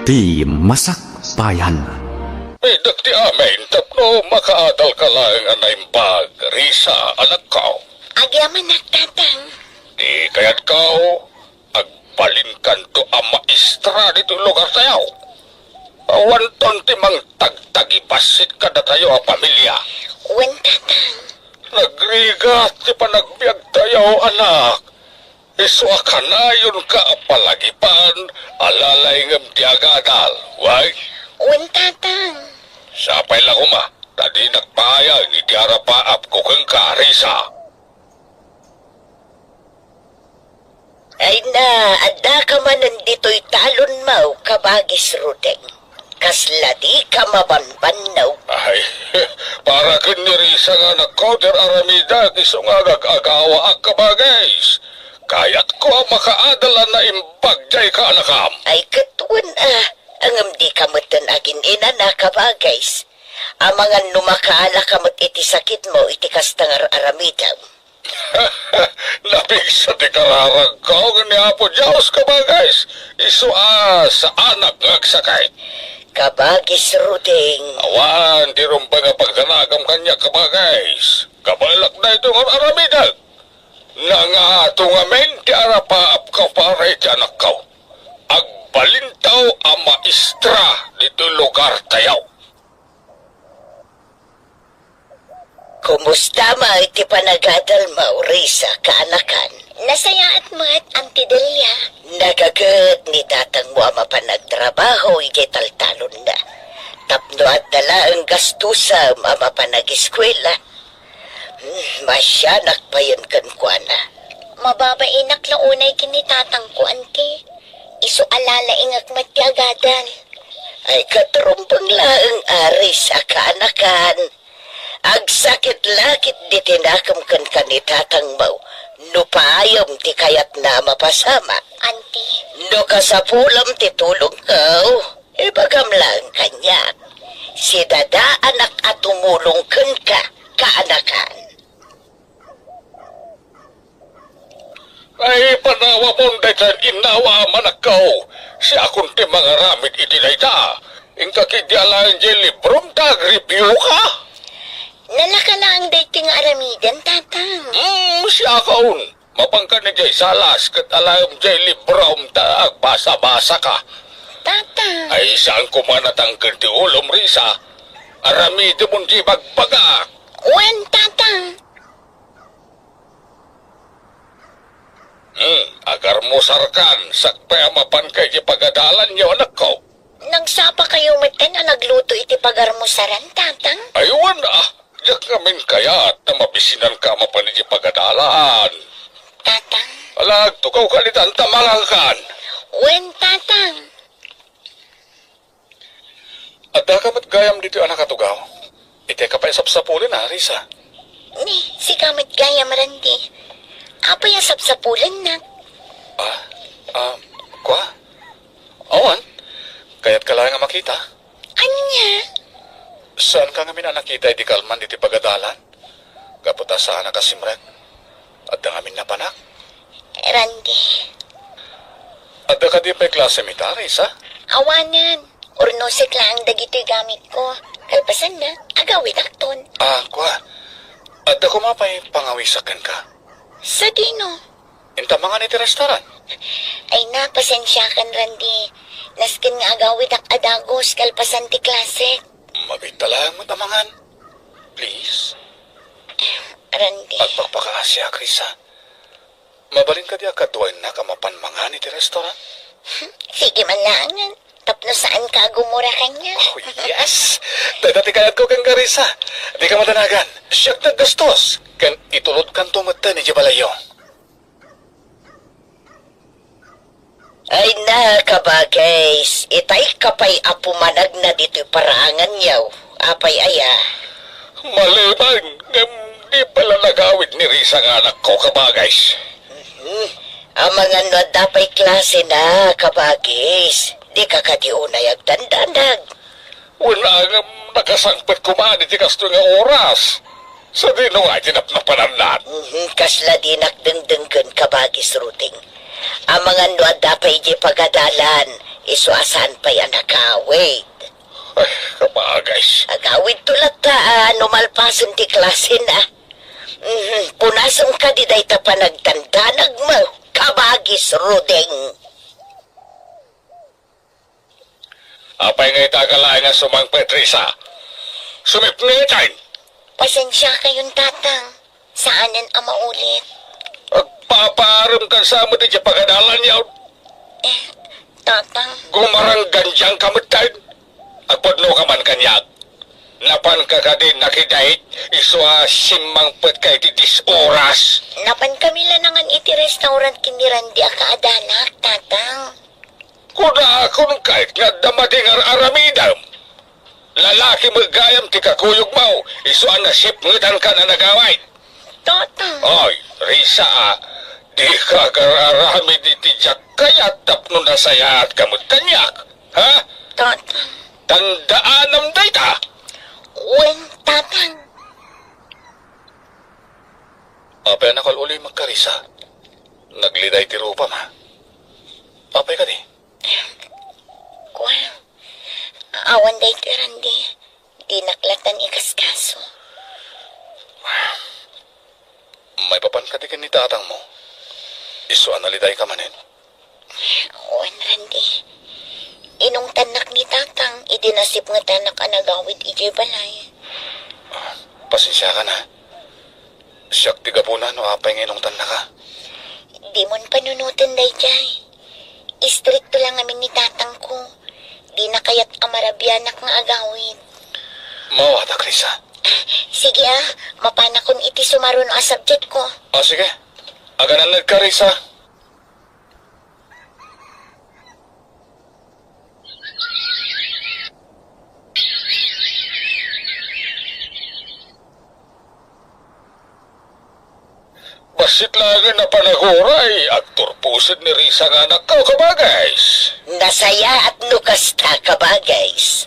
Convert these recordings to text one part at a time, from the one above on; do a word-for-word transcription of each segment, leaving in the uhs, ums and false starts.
Ti Masakbayan. Idek ti amin tapno makaadalka laeng a naimbag, Risa, anakko. Agyamanak, Tatang. Ti kayatko, agbalinkanto a maestra ditoy lugartayo. Awanton ti mangtagtagibassit kadatayo a pamilia. Wen, Tatang. Nagrigat ti panagbiagtayo, anak. Isu a kanayonka a palagipan a lalaingem ti agadal, wen? Wen, Tatang. Sapay la koma, ta dinak paayag iti arapaapko kenka, Risa. Ay na, addaka manen ditoy talonmo, kabagis Rudeng. Kasla dika mabanbannog. Ay, para ken ni Risa nga anakko ti ar-aramidek isu nga agagawaak, kabagis. Kayatko a makaadal a naimbag diay kaanakam. Ay, ket wen a, ngem dika metten agin-inana, kabagis. Amangan no makaalaka met iti sakitmo iti kasta nga ar-aramidem. Napigsa ti kararagko ken ni Apo Dios, kabagis. Isu a saanak nga agsakit. Kabagis Rudeng. Awan ti rumbeng a pagdanagam kaniak, kabagis. Kabaelak daytoy nga ar-aramidek. Nangato ngamin ti arapaapko para iti anakko. Agbalinto a maestra ditoy lugartayo. Kumusta met ti panagadalmo, Risa, kaanakan? Nasayaat met, Auntie Delia. Nagaget ni tatangmo a mapan agtrabaho idiay taltalonna. Tapno adda laeng gastosem a mapan ageskuela. Hmm, maasianak payen kenkuana. Mababainak la unay ken ni tatangko, Auntie. Isu a lalaingek met ti agadal. Ay, ket rumbeng laeng a Risa, kaanakan. Agsakit la ketdi ti nakem kenka ni tatangmo no paayem ti kayatna a mapasamak. Auntie. No kasapulem ti tulongko, ibagam laeng kaniak. Sidadaanak a tumulong kenka, kaanakan. Ay, panawamon daytan innawa, anakko. Siakon ti mangaramid iti dayta. Inka ketdi alaen diay librom ta agreviewka. Nalaka laeng daytoy nga aramiden, Tatang. Hmm, siakon. Mapanka idiay salas ket alaem diay librom ta agbasa-basaka. Tatang. Ay, saan koma natangken ti ulom, Risa. Aramidemon diay bagbagak. Wen, Tatang. Hmm, agarmusarkan, sakbay a mapanka iti pagadalanyo, anakko. Nagsapakayo metten a nagluto iti pagarmusaran, Tatang? Ay, wen a, diak ngamin kayat ta mabisinanka a mapan iti pagadalan. Tatang? Ala, agtugawka ditan ta mangankan. Wen, Tatang. Addaka met gayam ditoy a nakatugaw. Iteka pay sapsapulen a, Risa. Ni, sika met gayam, Randy. Apay a sapsapulennak? Ah, ah, kua? Awan. Kayatka laeng a makita? Ania? Saanka ngamin a nakita idi kalman ditoy pagadalan? Gapu ta saanak a simrek. Adda ngamin napanak? Randy. Adda kadi pay klasem ita, Risa? Awanen. Urnosek laeng dagitoy gamitko. Kalpasanna, agawidakton. Ah, kua. Adda koma pay pangawisak kenka? Sadino? Inta mangan iti restaurant? Ay na, pasensiakan, Randy. Nasken nga agawidak a dagus kalpasan ti klasek. Mabiit ta laeng met a mangan. Please. Randy. Agpakpakaasiak, Risa. Mabalin kadi a kaduaennak a mapan mangan iti restaurant? Sige man laengen. Tapno saanka a gumura kaniak. Oh, yes! Dayta ti kayatko kenka, Risa. Dika madanagan. Siak ti aggastos. Ken itulodkanto metten idiay balayyo. Ay na, kabagis, itayka pay a pumanagna ditoy paraanganyo. Apay aya? Maliban ngem di pay la nagawid ni Risa nga anakko, kabagis. Mhm. Amangan no adda pay klasena, kabagis. Dika kadi unay agdandanag. Wen a ngem nakasangpet koma iti kastoy nga oras. Sadino nga iti napnapananna? Mhm, kasla dinak dengdenggen, kabagis Rudeng. Amangan no adda pay idiay pagadalan, Isu a saan pay a nagawid. Ay, kabagis. Agawidto latta a no malpasen ti klasena. Mhm, punasen kadi dayta panagdandanagmo, kabagis Ruding. Apay nga ita ka laeng a sumangpet, Risa? Sumipngeten! Pasensiakayon, Tatang. Saanen a maulit. Agpapaarem kan sa met iti pagadalan yaw. Eh, Tatang. Gumaranggandiang ka metten. Agpudno ka man kaniak. Napan ka kadi nakidait, isu a simmangpet ka iti dis oras. Napan kami lanangan iti restaurant ken ni Randy a kaadalak, Tatang. Kunakon kayat nga adda madi nga ar-aramidem. Lalaki met gayam ti kakuyogmo, isu a nasipngetankan a nagawid. Tata. Oy, Risa, a, dika agar-aramid iti diak kayat tapno nasayaat ka met kaniak, ha? Tata. Tandaanam dayta. Wen, Tatang. Apay a nakal-ulim ka, Risa? Nagliday ti rupam, a? Apay kadi? Kuan, awan daytoy, Randy. Dinak lattan ikaskaso. Maipapan kadi ken ni tatangmo? Isu a naliday ka manen? Wen, Randy. Inungtannak ni tatang idi nasipngetanak a nagawid idiay balay. Ah, pasensiakan, a. Siak ti gapuna no apay nga inungtannaka. Dimon panunoten daydiay. Istrikto la ngamin ni tatangko. Dina kayat a marabianak nga agawid. Maawatak, Risa. Sige, a. Mapanakon iti sumaruno a subjectko. O, sige. Aganannadka, Risa. Bassit laengen a panaguray, agturposen ni Risa nga anakko, kabagis. Nasayaat no kasta, kabagis.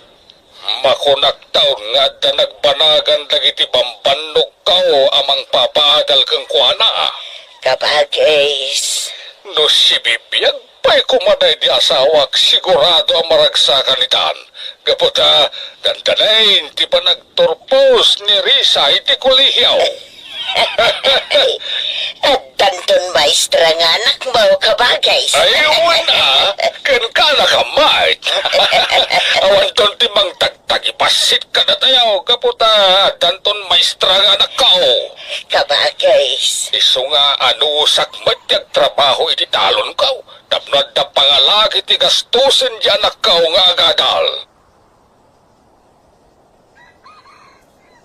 Makunak taon nga adda nagbanagan dagiti bambannogko a mangpapaadal kenkuana. Kabagis. No sibibiag pay koma daydi asawak, sigurado a maragsakan itan. Gapu ta, dandanay ti panagturpos ni Risa iti kolehio. Addanton maestra nga anakmo, kabagis. Ay, wen a, ken ka nakamat. Awanton ti mangtagtagibassit kadatayo, gapu ta addanton maestra nga anakko. Kabagis. Isu nga anusak met ti agtrabaho iti talonko, tapno adda pangalaki ti gastosen ti anakko nga agadal.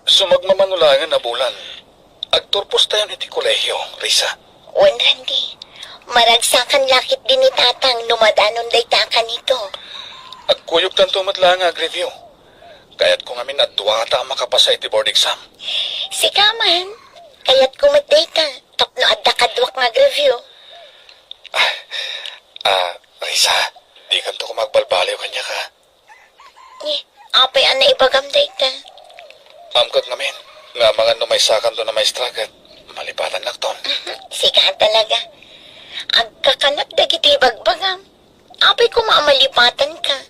Sumagmamano laengen a bulan, agturpostayon iti kolehio, Risa. Wen, Randy. Maragsakan la ketdi ni tatang no madanon dayta a kanito. Agkuyogtanto met laeng nga agreview. Kayatko ngamin a duata a makapasa iti board exam. Sika man, kayatko met dayta tapno adda kaduak nga agreview. Ah, ah, Risa, dikanto koma agbalbaliw kaniak, a. Ni, apay a naibagam dayta? Amkak ngamin nga amangan no maysakanton a maestra ket malipatannakton. Sika talaga. Agkakanat dagiti ibagbagam. Apay koma a malipatanka?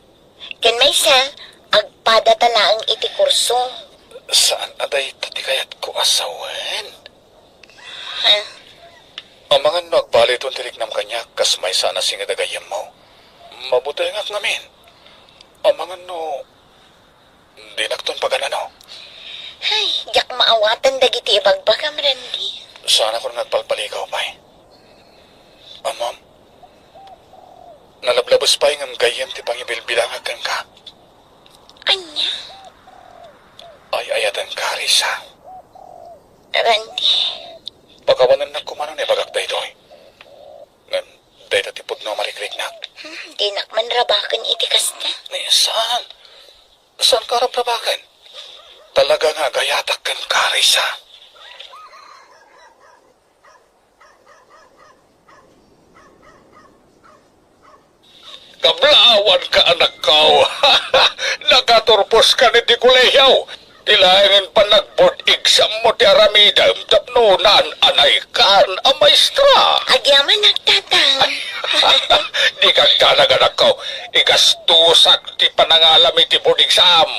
Ken maysa, agpadata laeng iti kurso. Saan a dayta ti kayatko a sawen? Ha? Amangan no agbaliwton ti riknam kaniak kas maysa a nasinged a gayyemmo. Mabutengak ngamin. Amangan no dinakton pagan-ano. Ay, diak maawatan dagiti ibagbagam, Randy. Saanakon nga agbalbaligaw pay. Ammom, nalablabes pay ngem gayyem ti pangibilbilangak kenka. Ania? Ay-ayatenka, Risa. Randy. Pakawanennak koma no naibagak daytoy. Ngem dayta ti pudno a marikriknak. Hmm, dinak man rabaken iti kasta. Ni, saan? Saanka a rabrabaken? Talaga nga agayatak kenka, Risa. Kablawanka, anakko. Nakaturpos ka iti kolehio. Ti Ti laengen panag-board exam mo ti aramidem tapno naan-anaykan a maestra. Agyamanak, Tatang. Dika agdanag, anakko. Igastusak ti panangalam iti board exam.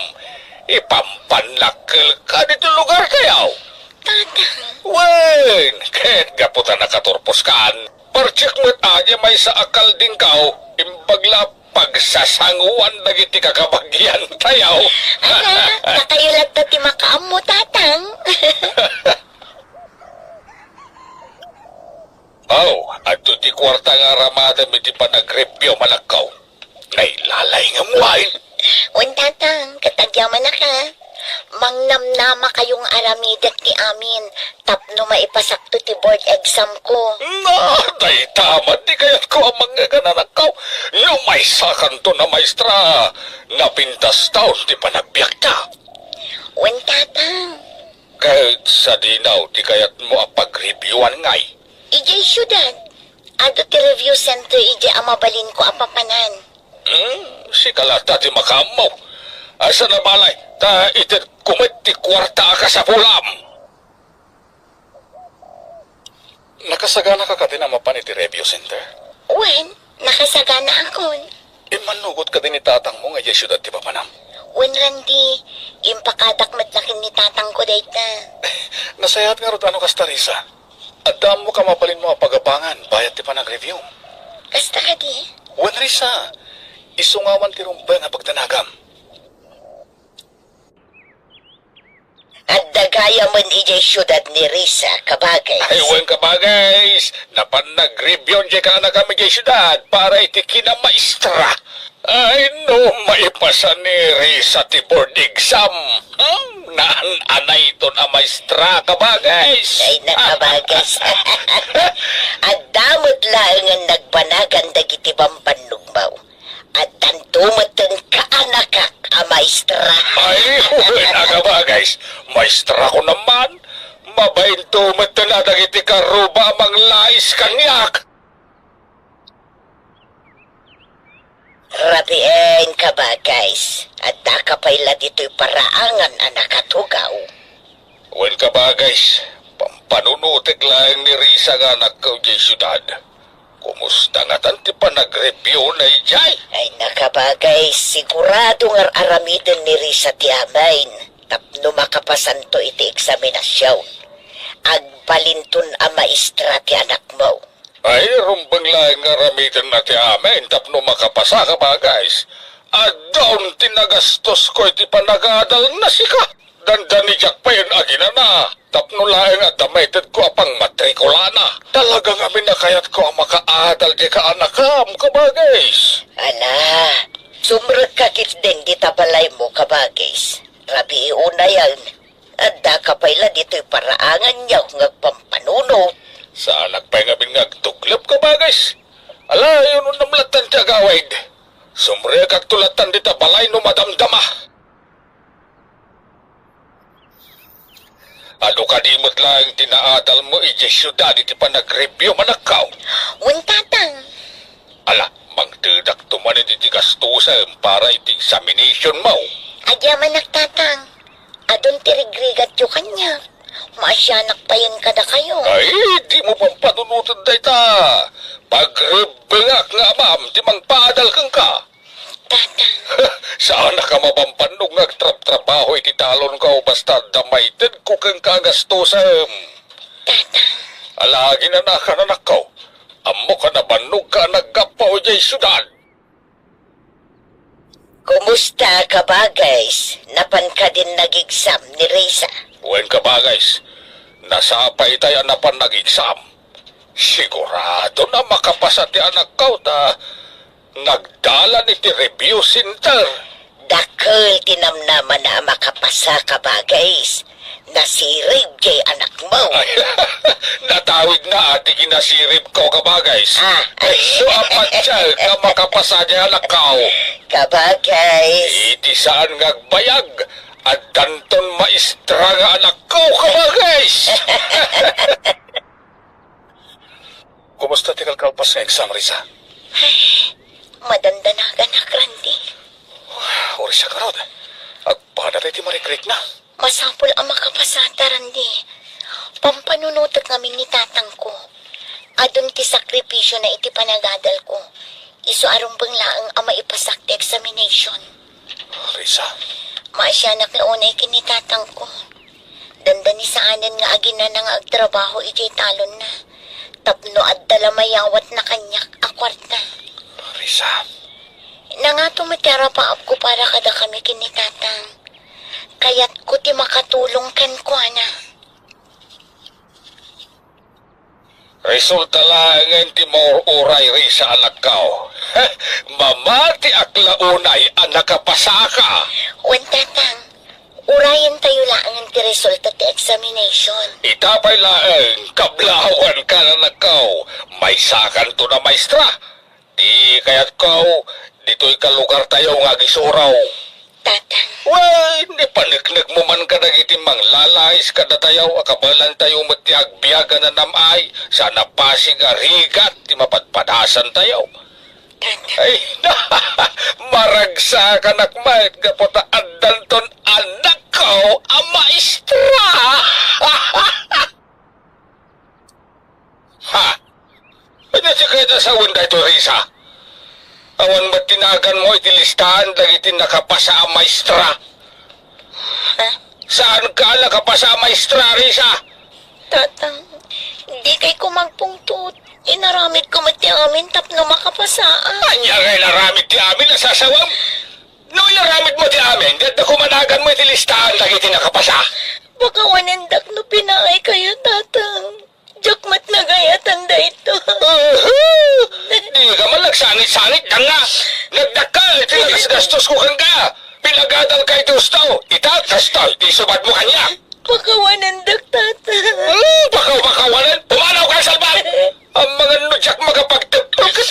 Ipampannak kenka ditoy lugartayo. Tatang. Wen, ket gapu ta nakaturposkan, partiek met adi maysa a kaldingkaw, imbag la pagsasangoan dagiti kakabagiantayo. Ala, dakayo latta ti makaammo, Tatang. Aw, adto ti kuarta nga aramadem iti panag-review, anakko. Nailalay nga muain. Wen, Tatang, ket agyamanak a. Mangnamnamakayo nga aramidek ti amin tapno maipasakto ti board exam ko. Na, dayta met ti kayatko a mangngeg, anakko. No maysakanton a maestra, napintastaon ti panagbiagta. Wen, Tatang. Ket sadino ti kayatmo a pagreviewannay? Idiay siudad. Adu ti review center idiay a mabalinko a papanan. Hmm, sika latta ti makaammo. Asa na balay, ta itedko met ti kuarta a kasapulam. Nakasaganaka kadin a mapan iti review center? Wen, nakasaganaakon. Immanugot kadi ni tatangmo nga idiay siudad ti papanam? Wen, Randy, impakadak met la ken ni tatangko dayta. Nasayaat ngarud no kasta, Risa. Adda ammoka mabalinmo a pagabangan bayat ti panag-review. Kasta kadi? Wen, Risa, isu nga awan ti rumbeng a pagdanagam. Adda gayamen idiay siudad ni Risa, kabagay. Ay, wen, kabagay. Napan nag-review diay kaanakam idiay siudad para iti kinamaestra. Ay, no maipasa ni Risa ti board exam, hmm, naan-anayton a maestra, kabagay. Ay, nakabagay. Adda met laengen nagbanagan dagiti bambannogmo. Addanto metten kaanakak a maestra. Ay, wen, a kabagay. Maestrakon man. Mabainto metten a dagiti karuba a manglais kaniak. Rabien, kabagay. Addaka pay la ditoy paraangan a nakatugaw. Wen, kabagay, pampanunotek laeng ni Risa nga anakko idiay siudad. Kumusta ngatan ti panag-review na idiay? Ay, nakabagay, sigurado nga ar-aramiden ni Risa ti amin tapno makapasanto iti eksaminasion. Agbalinton a maestra ti anakmo. Ay, rumbeng laeng nga aramidenna ti amin tapno makapasa, kabagay. Addaon ti nagastosko iti panagadal na sika. Dandani diak payen aginana tapno laeng adda maitedko a pangmatrikulana. Talaga ngamin a kayatko a makaadal ti kaanakam, kabagay. Ala, sumrekka ketdin dita balaymo, kabagay. Rabii unayen, addaka pay la ditoy paraangan nga agpampanunot. Saanak pay ngamin nga agtuglep, kabagay. Ala, inunam lattan ti agawid. Sumrekakto lattan dita balay no madamdama. Adu kadi met laeng ti naadalmo idiay siudad iti panag-review, anakko? Wen, tatang. Ala, mangtedakto man iti gastosem para iti examinationmo. Agyamanak, tatang. Adun ti rigrigatyo kaniak. Maasianak payen kadakayo. Ay, dimo pampanunoten dayta. Pagrebbengak nga amam ti mangpaadal kenka. Tatang. Saanak a mabambannog nga agtrabtrabaho iti talonko basta adda maitedko kenka a gastosem. Tatang. Ala, aginanakan, anakko. Ammok a nabannogka a naggapu idiay siudad. Kumusta, kabagay? Napan kadin nag-exam ni Risa? Wen, kabagay. Nasapay itay a napan nag-exam. Sigurado na makapasa ti anakko ta nagdalan iti review center. Dakkel ti namnamana a makapasa, kabagay. Nasirib diay anakmo. Ay, natawid na ti kinasiribko, kabagay. Ah. Isu a patse nga makapasa diay anakko. Kabagay. Iti saan nga agbayag, addanton maestra nga anakko, kabagay. Kumusta ti kalkalpas nga exam, Risa? Ay, madandanaganak, Randy. Urisa karod. Agpada tayo ti marikrikna. Masapul a makapasata, Randy. Pampanunotek ngamin ni tatangko. Adun ti sakripisiona iti panagadalko. Isu a rumbeng laeng a maipasak ti examination. Risa. Maasianak la unay ken ni tatangko. Dandani saanen nga aginana nga agtrabaho idiay talonna. Tapno adda la mayawatna kaniak a kuarta. Risa. Nangato met ti arapaapko para kadakami ken ni tatang. Kayatko ti makatulong kenkuana. Resulta laengen ti maur-uray, Risa, anakko. Mamatiak la unay a nakapasaka. Wen, tatang, urayentayo laengen ti resulta ti examination. Ita pay laeng, kablaawkan, anakko. Maysakanto a maestra. Ti kayatko, ditoy ka lugartayo nga agisuro. Tatang. Wen, ipaneknekmo man kadagiti manglalais kadatayo a kabaelantayo met ti agbiag a nanam-ay, saan a pasig a rigat ti mapadpadasantayo. Tatang. Ay, maragsakanak met gapu ta addanton anakko a maestra. Ha? Ania ti kayat a sawen daytoy, Risa? Awan met ti naganmo iti listahan dagiti nakapasa a maestra? Ha? Saanka a nakapasa a maestra, Risa? Tatang, dikay ko magpungtot. Inaramidko met ti amin tapno makapasaak. Ania nga inaramid ti amin a sasawem? No inaramidmo ti amin, di adda koma naganmo iti listahan dagiti nakapasa. Pakawanendak no pinaaykayo, tatang. Diak met nagayatan daytoy. Aha! Dika man nagsangit-sangit, danga! Nagdakkel ti nagasgastosko kenka! Pinagadalka iti husto! Ita, kastoy ti isubadmo kaniak! Pakawanendak, tatang. Hmm, pakaw-, pakawanen? Pumanawka, salbag! Amangan no diak makapagtugtog ket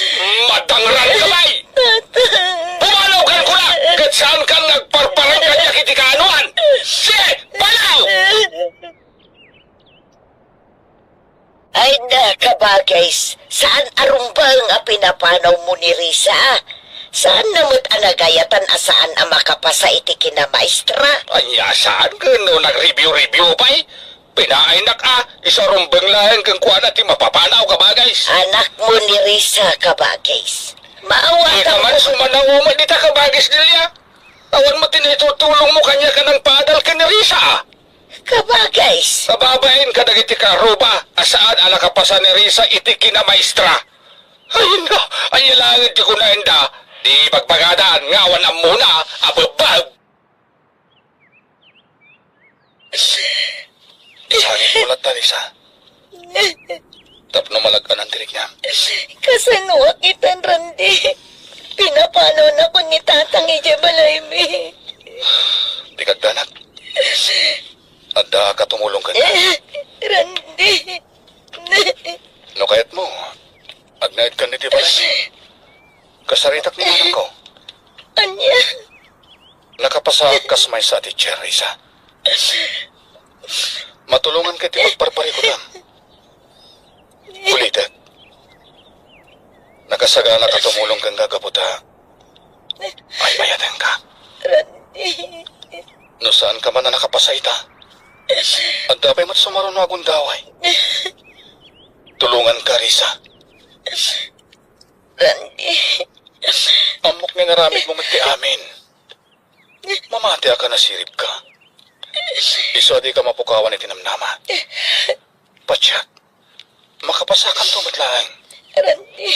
madangranka pay! Tatang. Pumanawkan, kunak! Ket saankan nga agparparang kaniak iti kaanoan! Sige, panaw! Ay na, kabagis, saan a rumbeng a pinapanawmo ni Risa? Saanna met a nagayatan a saan a makapasa iti kinamaestra? Ania, saan ken no nag-review-review pay? Pinaaynak a, isu a rumbeng laeng kenkuana ti mapapanaw, kabagis. Anakmo ni Risa, kabagis. Maawatanmo. Dika man sumanaw met dita, kabagis, Delia. Awan met ti naitutulongmo kaniak a nangpaadal ken ni Risa. Kabagis. Babaen kadagiti kaarruba a saan a nakapasa ni Risa iti kinamaestra. Ay, no, ania laeng ti kunaenda, di bagbagadan nga awan ammona a bebbeg. Sangitmo latta, Risa. Tapno malag-anan ti riknam. Kasanoak itan, Randy? Pinapanawnak ni tatang idiay balaymi. Dika agdanag. Addaak a tumulong kenka. Randy. No kayatmo, agnaedkan iti balaymi. Kasaritak ni manangko. Ania? Nakapasaak kas maysa a teacher, Risa. Matulonganka iti pagparparikutang. Ulitek. Nakasaganak a tumulong kenka gapu ta ay bayatenka. Randy. No saanka man a nakapasa ita, adda pay met sumaruno a gundaway. Tulonganka, Risa. Randy. Ammok nga inaramidmo met ti amin. Mamatiak a nasiribka. Isu a dika mapukawan iti namnama. Patiek, makapasakanto met laeng. Randy.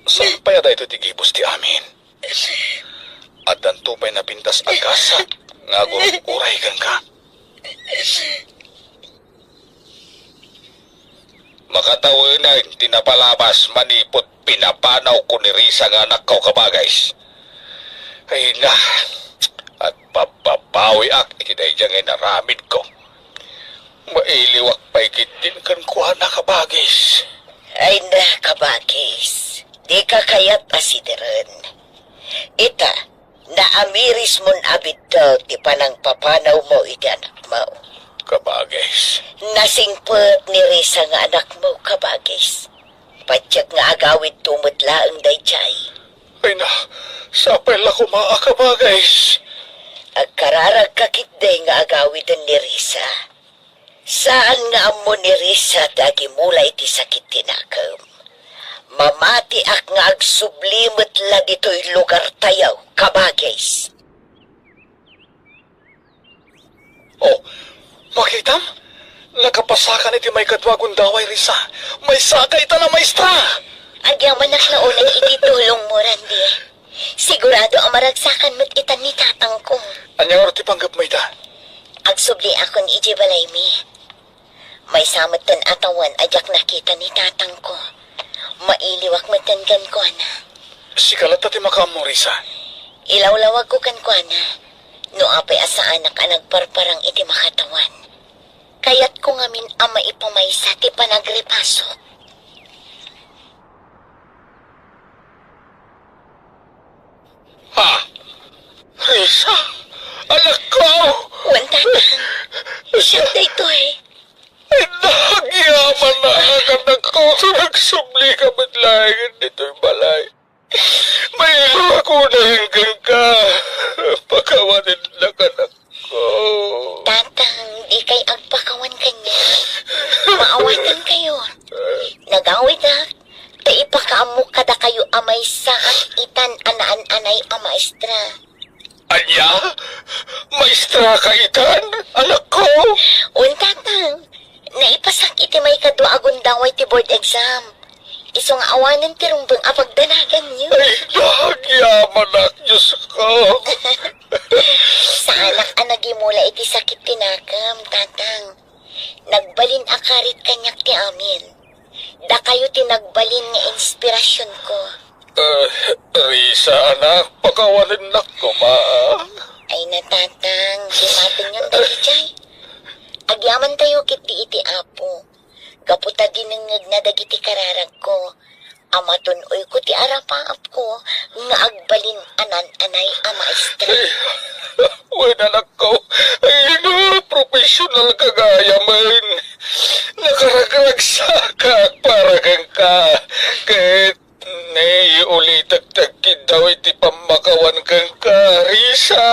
Saan pay a daytoy ti gibus ti amin? Addanto pay napintas a gasat nga agur-uray kenka. Makataweneg ti napalabas manipud pinapanawko ni Risa nga anakko, kabagis. Ay na, agbababawiak iti daydiay nga inaramidko. Mailiwak pay ketdin kenkuana, kabagis. Ay na, kabagis. Dika kayat a sideren. Ita, naamirismon a biddut ti panangpapanawmo iti anakmo. Kabagis. Nasingpet ni Risa nga anakmo, kabagis. Patiek nga agawidto met laeng daydiay. Ay na, sapay la koma a kabagis. Agkararagka ketdi nga agawiden ni Risa. Saan nga ammo ni Risa ti agimula iti sakit ti nakem. Mamatiak nga agsubli met la ditoy lugartayo, kabagis. Oh, makitam? Nakapasakan iti maikadua a gundaway, Risa. Maysaka itan a maestra! Agyamanak la unay iti tulongmo, Randy. Sigurado a maragsakan met itan ni tatangko. Ania ngarud ti panggepmo ita? Agsubliakon idiay balaymi. Maysa metten a tawen a diak nakita ni tatangko. Mailiwak metten kenkuana. Sika latta ti makaammo, Risa. Ilawlawagko kenkuana no apay a saanak a nagparparang iti makatawen. Kayatko ngamin a maipamaysa ti panagripasok. Ha? Risa? Anakko! Wen, Tatang. Siak daytoy. Ay, nagyamanak, anakko. Nagsublika met laeng ditoy balay. Mailiwak unay kenka. Pakawanennak, anakko. Tatang, dikay agpakawan kaniak. Maawatankayo. Nagawidak ta ipakaammok kadakayo a maysaak itan a naan-anay a maestra. Ania? Maestraka itan, anakko? Wen, Tatang. Naipasak iti maikadua a gundaway ti board exam. Isu nga awanen ti rumbeng a pagdanaganyo. Ay, nagyamanak, Diosko. Saanak a nagimula iti sakit ti nakem, Tatang. Nagbalin a karit kaniak ti amin. Dakayo ti nagbalin nga inspirasionko. Eh, Risa, anak, pakawanennak koma. Ay na, Tatang, di matenyon dagijay. Agyamantayo ketdi iti Apo. Gapu ta dinengngegna dagiti kararagko, a matun-oyko ti arapaapko nga agbalin a naan-anay a maestra. Wen, anakko, ay na, professional ka gayamen. Nakaragragsakak para kenka. Ket ni ulitek ti agkiddaw iti pammakawan kenka, Risa.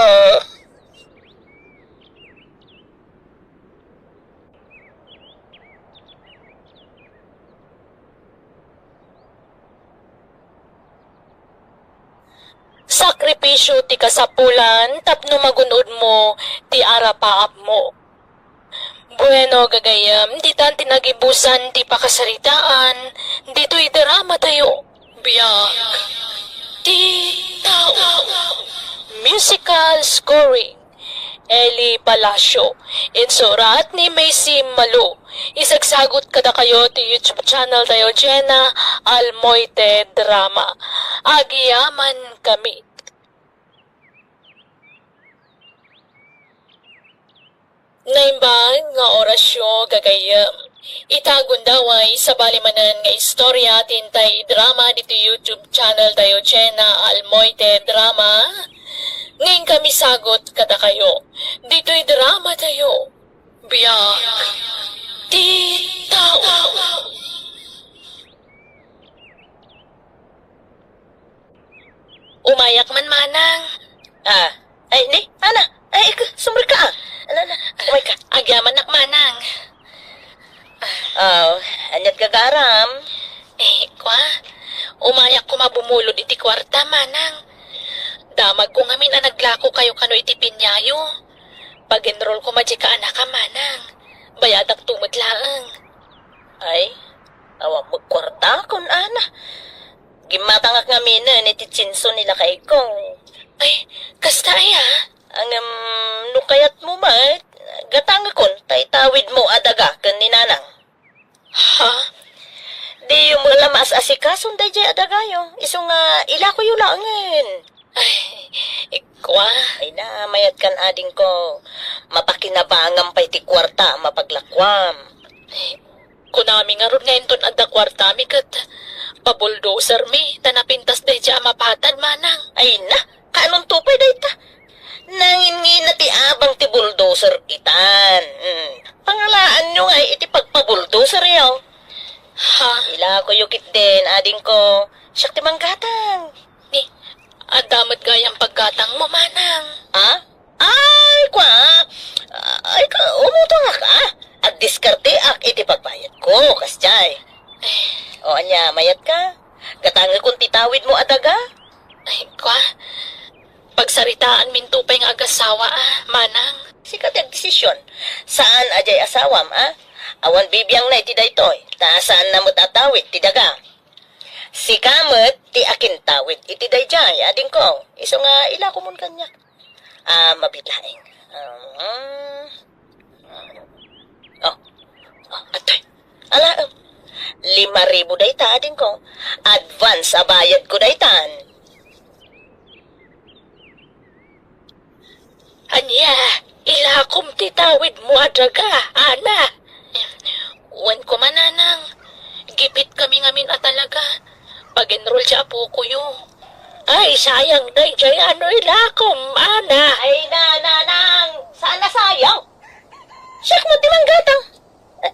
Sakripisio ti kasapulan tapno magun-odmo ti arapaapmo. Bueno, gagayyem, ditan ti nagibusan ti pakasaritaan ditoy drama tayo. Biag ti tao. Musical scoring. Eli Palacio. Insurat ni Macy Malu. Isagsagut kadakayo ti YouTube channel tayo, Jenna Almoite Drama. Agyaman kami. Naimbag nga orasyo, gagayyem. Ita gundaway, sabali manen nga istorya ti intay drama ditoy YouTube channel tayo, Jenna Almoite Drama. Nga inkami sagut kadakayo. Ditoy drama tayo. Biag ti tao. Umayak man, manang. Ah, ay, ni, ana, ay, ik-, sumrek ka, ah. Ala, ala, umay ka. Agyamanak, manang. Ah, aniat gagaram? Eh, kwa, umayak koma bumulod iti kuarta, manang. Damagko ngamin a naglako kayo kano iti pinyayo. Pag-enroll koma diay kaanakam, manang. Bayadak to met laeng. Ay, awan met kuarta, kun ana. Gimmatangak ngaminen iti tsinso ni lakayko. Ay, kasta aya? Ngem, no kayatmo met, gatangekon ta itawidmo a daga ken ni nanang. Ha? Diyo met la maas-asikason daydiay a dagayo, isu nga ilakoyo laengen. Ay, ikwa. Ay na, mayat kan adingko. Mapakinabangam pay ti kuarta a mapaglakuam. Kunami ngarud nga inton adda kuartami ket pabuldozermi ta napintas daydiay a mapatad, manang. Ay na, kaanonto pay dayta? Nanginnina ti abang ti bulldozer itan. Hmm. Pangalaanyo nga iti pagpabuldozeryo. Ha? Ilakoyo ketdin, adingko. Siak ti manggatang. Ni, adda met gayam paggatangmo, manang. Ha? Awidmo a daga? Ay, kwa, pagsaritaanminto pay nga agasawa, a, manang. Sika ti agdesisyon. Saan a diay asawam, a? Awan bibiangna iti daytoy, ta saanna met a tawid ti daga. Sika met ti akintawid iti daydiay, adingko. Isu nga ilakomon kaniak. A, mabiit laeng. Ah, oh, oh, atoy. Ala, em, lima ribu dayta, adingko. Advance a bayadko daytan. Ania, ilakom ti tawidmo a daga, Ana. Wen koma, nanang, gipitkami ngamin a talaga. Pag-enroll ti apokoyo. Ay, sayang daydiay a no ilakom, Ana. Ay, na, nanang, saan a sayang? Siak met ti manggatang. Eh,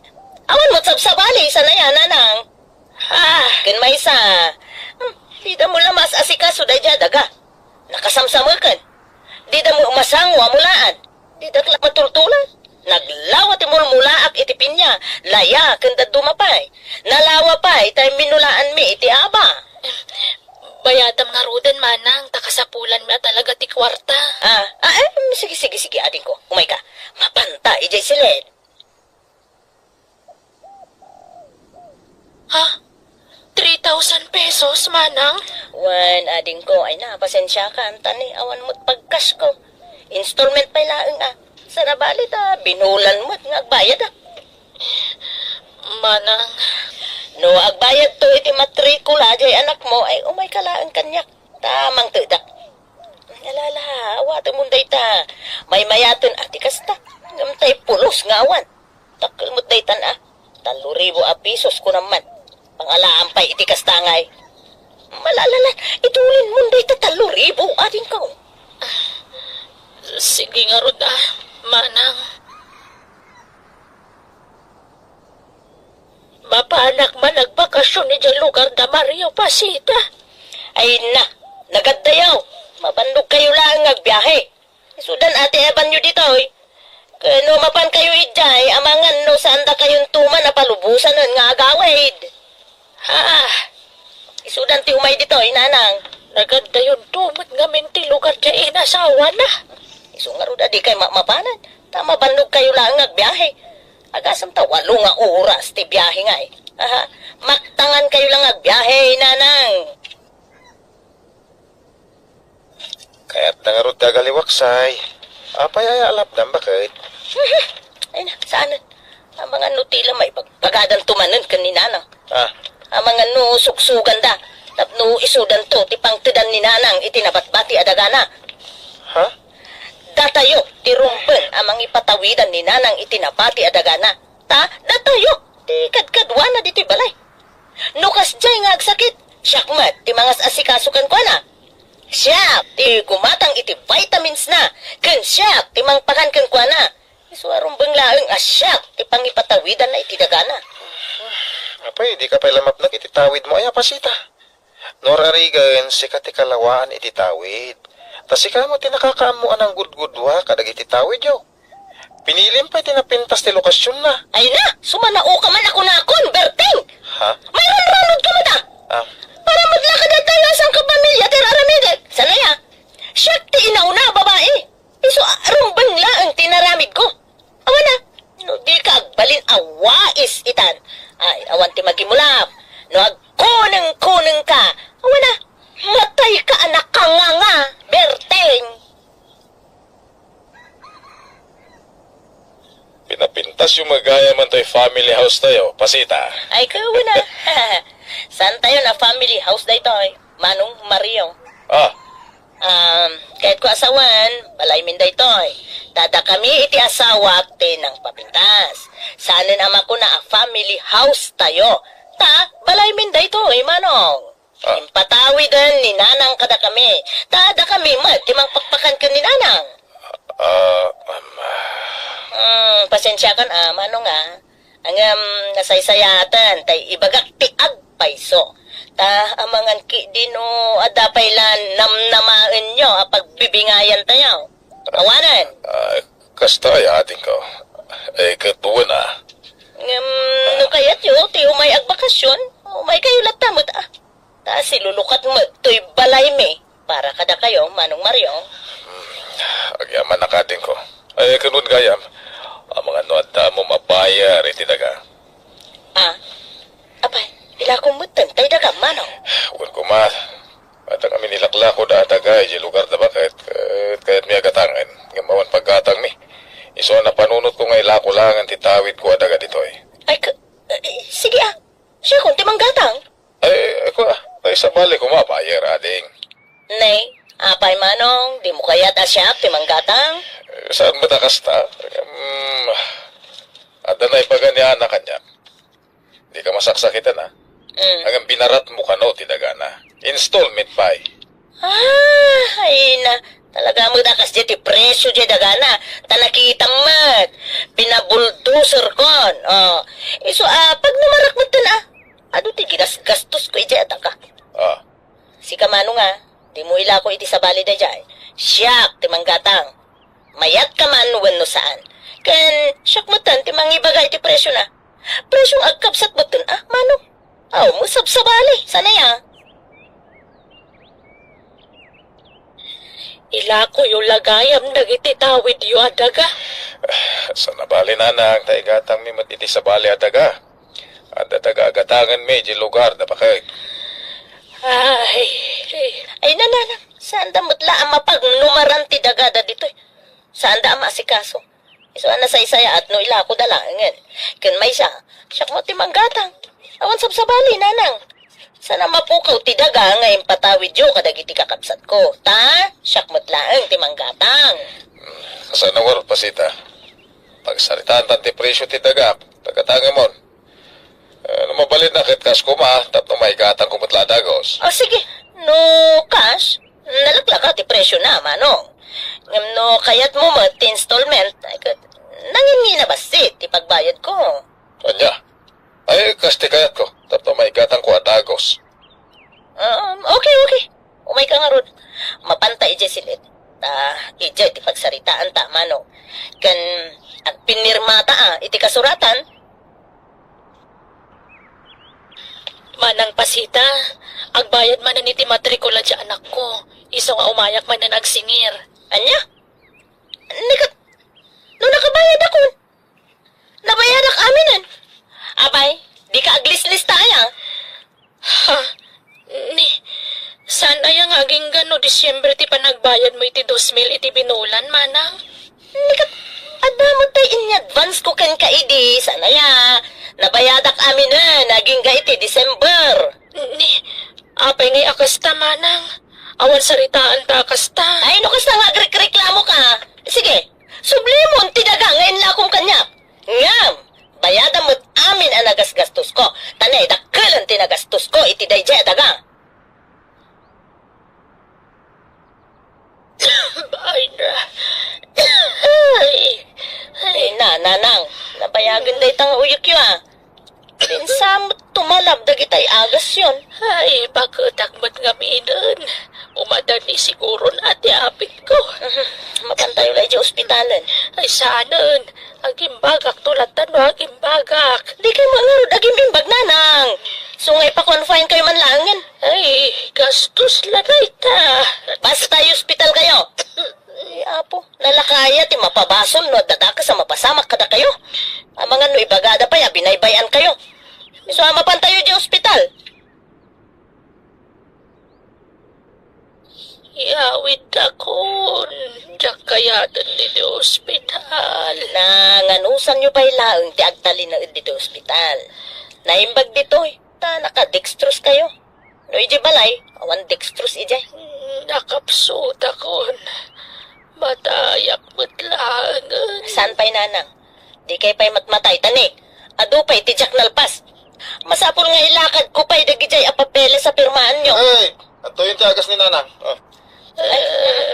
awan met sabsabali, saan aya, nanang? Ah, ken maysa, hmm, dida met la maas-asikaso daydiay a daga. Nakasamsameken. Dida met masango a mulaan. Didak la matultulan. Naglawa ti mulmulaak iti pinia. Laya ken dadduma pay. Nalawa pay ta imminulaanmi iti aba. Bayatam ngaruden, manang, ta kasapulanmi a talaga ti kuarta. Ah, ah, eh, sige, sige, sige, adingko. Umayka. Mapanta idiay siled. Ha? Three thousand pesos, manang? Wen, adingko, ay na, pasensiakan, ta ni awan met pagkasyo. Installment pay laeng, a. Saan a bali ta binulan met nga agbayad, a. Manang. No agbayadto iti matrikula diay anakmo, ay umayka laeng kaniak. Ta mangtedak. Alala, awatemon dayta. Maymayaten a ti kasta. Ngem tay pulos nga awan. Dakkel met daytan a. Tallo ribu a pesos kunam man. Pangalaam pay iti kasta ngay. Malalalan, itulinmon dayta tallo ribu, adingko. Sige ngarud a, manang. Mapanak man agbakasyon idiay lugar da Mario Pasita. Ay na, nagaddayo. Mabannogkayo laeng nga agbiahe. Isudan a ti ebanyo ditoy. Ken no mapankayo idiay, amangan no saandakayon tuman a palubosanen nga agawid. Ha? Isudan ti umay ditoy, nanang. Nagadayon tumet ngamin ti lugar diay inasawana. Isu ngarud a dikay mamapanan, ta mabannogkayo laeng nga agbiahe. Agasem ta walo nga oras ti biahe ngay. Aha, maktangankayo la nga agbiahe, nanang. Kayatna ngarud ti agaliwaksay. Apay aya a lapdam, baket? Ay na, saanen. Amangan no ti la maibagbagadanto manen ken ni Nanang. Ah. Amangan no sugsuganda tapno isudanto ti pangtedan ni Nanang iti nabatbati a dagana. Ha? Datayo ti rumbeng a mangipatawidan ni Nanang iti nabati a dagana. Ta datayo ti kadkaduana ditoy balay. No kasdiay nga agsakit, siak met ti mangas-asikaso kenkuana. Siak ti gumatang iti vitaminsna, ken siak ti mangpakan kenkuana. Isu a rumbeng laeng a siak ti pangipatawidanna iti dagana. Apay, dika pay la mapnek iti tawidmo aya, Pasita? No ar-arigen, sika ti kalawaan iti tawid. Ta sika met ti nakakaammo a nanggudgudua kadagiti tawidyo. Pinilim pay ti napintas ti lokasionna. Ay na, sumanaoka man a kunakon, Berting! Ha? Mairanranodka met a! Ah. Para met la kadatayo a sangkapamilya ti ar-aramidek. Saan aya? Siak ti inauna a babai. Isu a rumbeng laeng ti inaramidko. Awan a, no dika agbalin a wais itan. Ay, awan ti magimulap. No agkunengkunengka, awan a, matayka a nakanganga, Berting. Pinapintasyo met gayam toy family house tayo, Pasita. Ay, kawan a. Saan tayo na family house daytoy, Manong Mario? Ah. Um, kayatko a sawen, balaymin daytoy. Ta dakami iti asawak ti nangpapintas. Saanen a makuna a family house tayo. Ta balaymin daytoy, Manong. Ah. Impatawiden ni Nanang kadakami. Ta dakami met ti mangpakpakan ken ni Nanang. Ah, um, Hmm, pasensiakan a, Manong a. Ngem nasaysayaten tay ibagak ti agpayso. Ta amangan ketdi no adda pay la namnamaenyo a pagbibingayan tayo. Awanen. Ah, kasta aya, adingko. Eh, ket wen a. Ngem no kayatyo ti umay agbakasyon, umaykayo latta met a. Ta silulukat met toy balaymi para kadakayo, Manong Mario. Hmm, agyamanak, adingko. Ay, kunam gayam, amangan no adda mo mabayar iti daga. Ah, apay, ilako metten tay daga, Manong. Wen koma, adda ngamin ilaklako da daga idiay lugar da baket, ket kayatmi a gatangen, ngem awan paggatangmi. Isu a napanunotko nga ilako laengen ti tawidko a daga ditoy. Ay, k-, eh, sige, ah. Siakon ti manggatang. Ay, kua, ay, sabali koma, bayar, ading. Ne, apay, Manong, dimo kayat a siak ti manggatang? Eh, saan met a kasta? Hmm, adda naibaga ni Ana kaniak. Dika masaksakitan, a. Mm. Ngem binaratmo kano ti dagana. Installment pay. Ah, ay na, talaga met a kasdiay ti presio diay dagana. Ta nakitam met, pinabulldozer kon. Oh, isu a, pagnumarak metten, a. Adu ti gigasgastosko idiay a daga. Ah. Sika, Manong, a, dimo ilako iti sabali daydiay. Siak ti manggatang. Mayatka man wenno saan. Ken siak metten ti mangibaga iti presiona. Presion agkabsat metten, a, Manong. Aw, mo sabsabali, saan aya? Ilakoyo la gayam dagiti tawidyo a daga. Saan a bale, Nanang, ta igatangmi met iti sabali a daga. Adda daga a gatangenmi idiay lugar da baket. Ay. Ay, Nanang, saanda met la a mapagnumaran ti dagada ditoy. Saanda a maasikaso. Isu a nasaysayaat no ilakoda laengen. Ken maysa, siak met ti manggatang. Awan sabsabali, Nanang. Saan a mapukaw ti daga nga impatawidyo kadagiti kakabsatko. Ta, siak met laeng ti manggatang. Saan a ngarud, Pasita? Pagsaritaantan ti presio ti daga, ta gatangemon. Eh, no mabalinna ket kas koma, tapno maigatangko met la a dagos. O, sige. No kas, nalaklaka ti presiona, Manong. Ngem no kayatmo met ti installment, ay ket, nangin-ngina bassit ti pagbayadko. Ania? Ay, kas ti kayatko, tapno maigatangko a dagos. Um, okay, okay. Umayka ngarud. Mapanta idiay sil-id. Ta, idiay ti pagsaritaanta, Manong. Ken agpinirmata, a, iti kasuratan. Manang Pasita, agbayad manen iti matrikula ti anakko. Isu nga umayak manen agsingir. Ania? Ni ket, no nakabayadakon? Nabayadak aminen. Apay, dika aglislista aya? Ha? Ni, saan aya nga agingga no Disiembre ti panagbayadmo iti dos mil iti binulan, Manang? Ni ket, adda met tay ini-advance ko kenka idi, saan aya? Nabayadak aminen, agingga iti December. Ni, apay ngay a kasta, Manang? Awan saritaanta a kasta. Ay, no kasta nga agrekreklamo ka. Sige, sublimon ti daga nga inlakom kaniak. Ngem, bayadam met amin a nagasgastosko, ta naidakkelan ti nagastosko iti daydiay a daga. Ay na. Ay. Ay na, Nanang, nabayagen dayta nga uyekyo, a. Pinsa met tumalab dagitay agasyon. Ay, baketak met ngaminen. Umadani siguron a ti apitko. Mhm. Mapantayo la idiay ospitalen. Ay, saanen. Agimbagakto latta no agimbagak. Dikay met ngarud agim-imbag, Nanang. Isu nga ipa-confine kayo man laengen. Ay, gastos la dayta. Basta, ospital kayo. Ay, Apo, nalaka aya ti mapabasol no adda dakes a mapasamak kadakayo. Amangan no ibagada pay a binaybay-an kayo. Isu a mapantayo idiay ospital. Iyawidakon, diak kayaten ditoy ospital. Nanganusanyo pay laeng ti agtalinaed ditoy ospital. Naimbag ditoy, ta naka-dextrose kayo. No idiay balay, awan dextrose idiay. Nakapsutakon. Matayak met laengen. Saan pay, Nanang? Dikay pay matmatay, ta ni, adu pay ti diak nalpas. Masapul nga ilakadko pay dagidiay a papeles a pirmaanyo. Ay, adtoyen ti agas ni Nanang. Ah. Ay,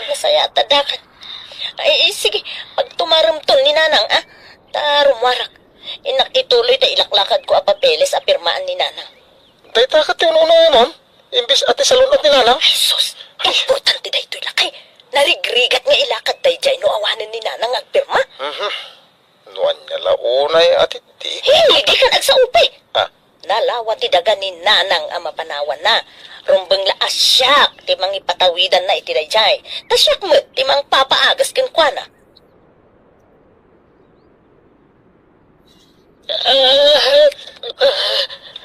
nasayaat a dakan. Ay, eh, sige, pagtumaremton ni Nanang, a. Ta rummuarak. Innak ituloy ta ilaklakadko a papeles a pirmaan ni Nanang. Dayta ket ti un-unaenon, imbes a ti salun-at ni Nanang. Ay, sus! Ay. Importante daytoy, lakay. Narigrigat nga ilakad daydiay no awanen ni Nanang nga agpirma. Mhm. No ania la unay a ti, ti... Hey, dikan agsao pay. Ah. talawa ti daga ni Nanang a mapanawanna. Rumbeng la a siak ti mangipatawidanna iti daydiay. Ta siak met ti mangpapaagas kenkuana. Ah, ah,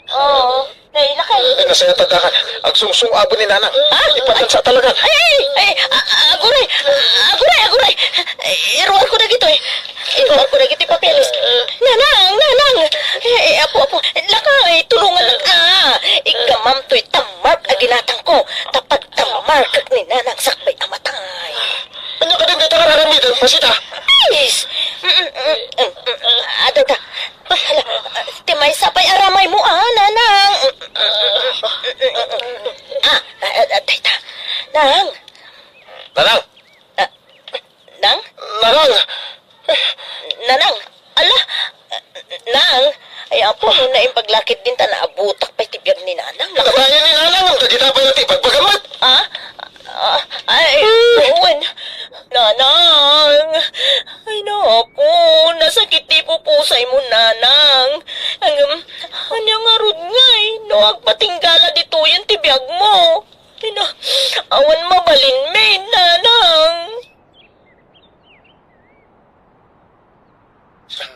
Oo, nailakay. Ay, nasayat a dakan. Agsungsung-abo ni Nanang. Ha? Ipattan sa talagan. Ay, ay, ay, a-, a-, aguray, aguray, aguray. Iruarko dagitoy. Iruarko dagitoy papeles. Nanang, Nanang. Eh, eh, apo, apo. Lakay, tulungan lang. Ah, ikamam toy tammark a ginatangko. Ta pagtammarkek ni Nanang sakbay a matay. Ania kadin dayta nga aramiden, Pasita? Please. Mm, mm, mm, mm, mm. Ah, dayta. Ay, hala. Ti maysa pay aramaymo, ah, Nanang. Ah, ah, ah, dayta. Nang. Nanang! Ah, Nang? Nanang! Nanang! Ala! Nang! Ay, apo, no naimpaglakit din ta naabutak pay ti biag ni Nanang. Natayen ni Nanang, dagita pay ti ibagbagam met. Ah? Ah, ay, wen. Nanang! Ay, napo, nasakit ti pupusaymo, Nanang. Ang, ania ngarud ngay, no agpatinggala ditoyen ti biagmo? Ay, na, awan mabalinmi, Nanang.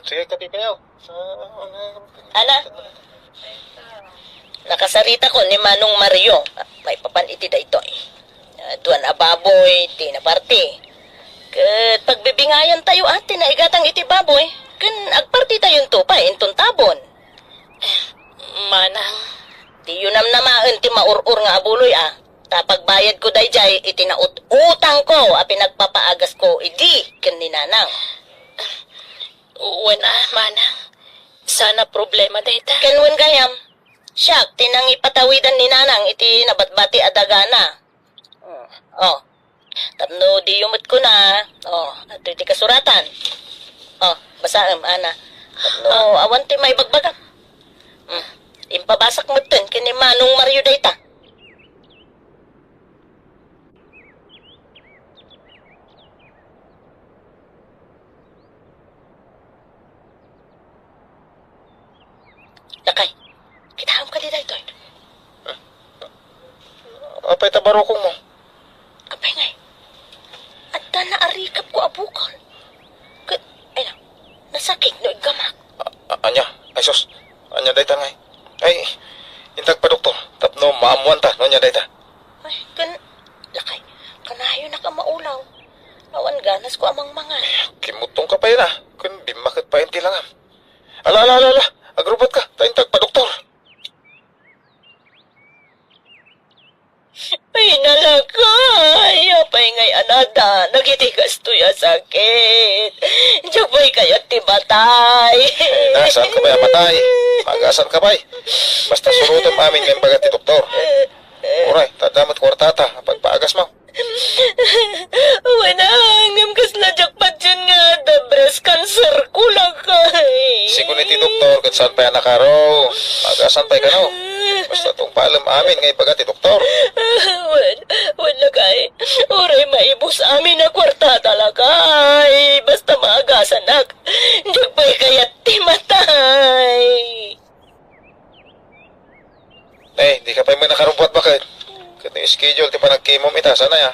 Sige, kape kayo. Sa, ano, Ana? Nakasaritakon ni Manong Mario. Maipapan iti daytoy. Ah, duan a baboy, ti naparti. Ket pagbibingayan tayo, ah, ti naigatang iti baboy. Ken agparti tayo to pay, inton tabon. Manang. Diyo namnamaen ti maur-or nga abuloy, ah. Ta pagbayadko daydiay iti naut-utangko a pinagpapaagasko idi ken ni Nanang. Wen a, Manang. Sana problema dayta. Ken wen gayam, siak ti nangipatawidan ni Nanang iti nabatbati a dagana. Oh. Tapno diyo met kuna, oh, adtoy ti kasuratan. Oh, basaem, Ana. Tapno awan ti maibagbagam. Hmm. Impabasak metten ken ni Manong Mario dayta. Lakay, kitaem kadi daytoy. Apay ta barukongmo? Apay ngay, adda naarikapko a bukol. Ket, ay na, nasakit no iggamak. A-, a-, ania? Ay sus, ania dayta ngay? Ay, intag pa doktor, tapno maammuanta no ania dayta. Ay, ken, lakay, kanayonak a maulaw. Awan ganasko a mangmangan. Kimmuttongka pay na, ken dimmaket pay ti langam. Ala, ala, ala, ala, agrubot ka, ta intag pa doktor. Ay, nalakay, apay ngay a nadan dagiti kastoy a sakit? Diak pay kayat ti matay. Eh, nasaan ka pay a matay? Magasan ka pay. Basta surotem amin nga imbaga ti doktor. Uray, ta adda met kuartata, pagpaagasmo. Wen a, ngem kasla diak patien nga adda breast cancer ko, lakay. Sigun iti doktor, ket saan pay a nakaro. Magasan pay kano. Basta tungpalem amin nga ibaga ti doktor. Wen, wen, lakay. Uray maibus amin a kuartata, lakay. Basta maagasanak. Diak pay kayat ti matay. Eh, di ka pay met nakarubbuat baket. Ket no schedule ti panagkimom ita, sana ya?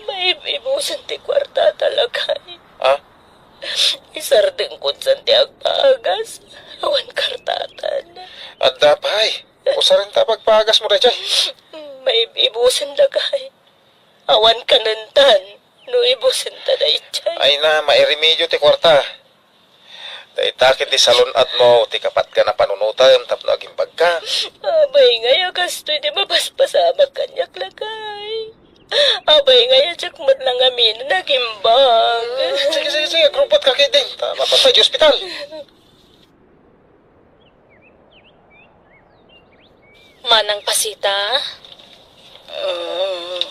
Maibibusen ti kuartata, lakay. Ha? Isardengkon san ti agpaagas. Awan kartatan. Adda pay. Usarenta pagpaagasmo daydiay. Maibibusen, lakay. Awan kanentan no ibusenta daydiay. Ay na, mairemedio ti kuarta. Dayta ket ti salun-atmo ti kapatgan a panunotem tapno agimbagka. Apay ngay a kastoy ti mapaspasamak kaniak, lakay? Apay ngay a diak met la ngamin a nagimbag? Sige, sige, sige, agrupot ka ketdin. Ta mapatay di ospital. Manang Pasita? Mm.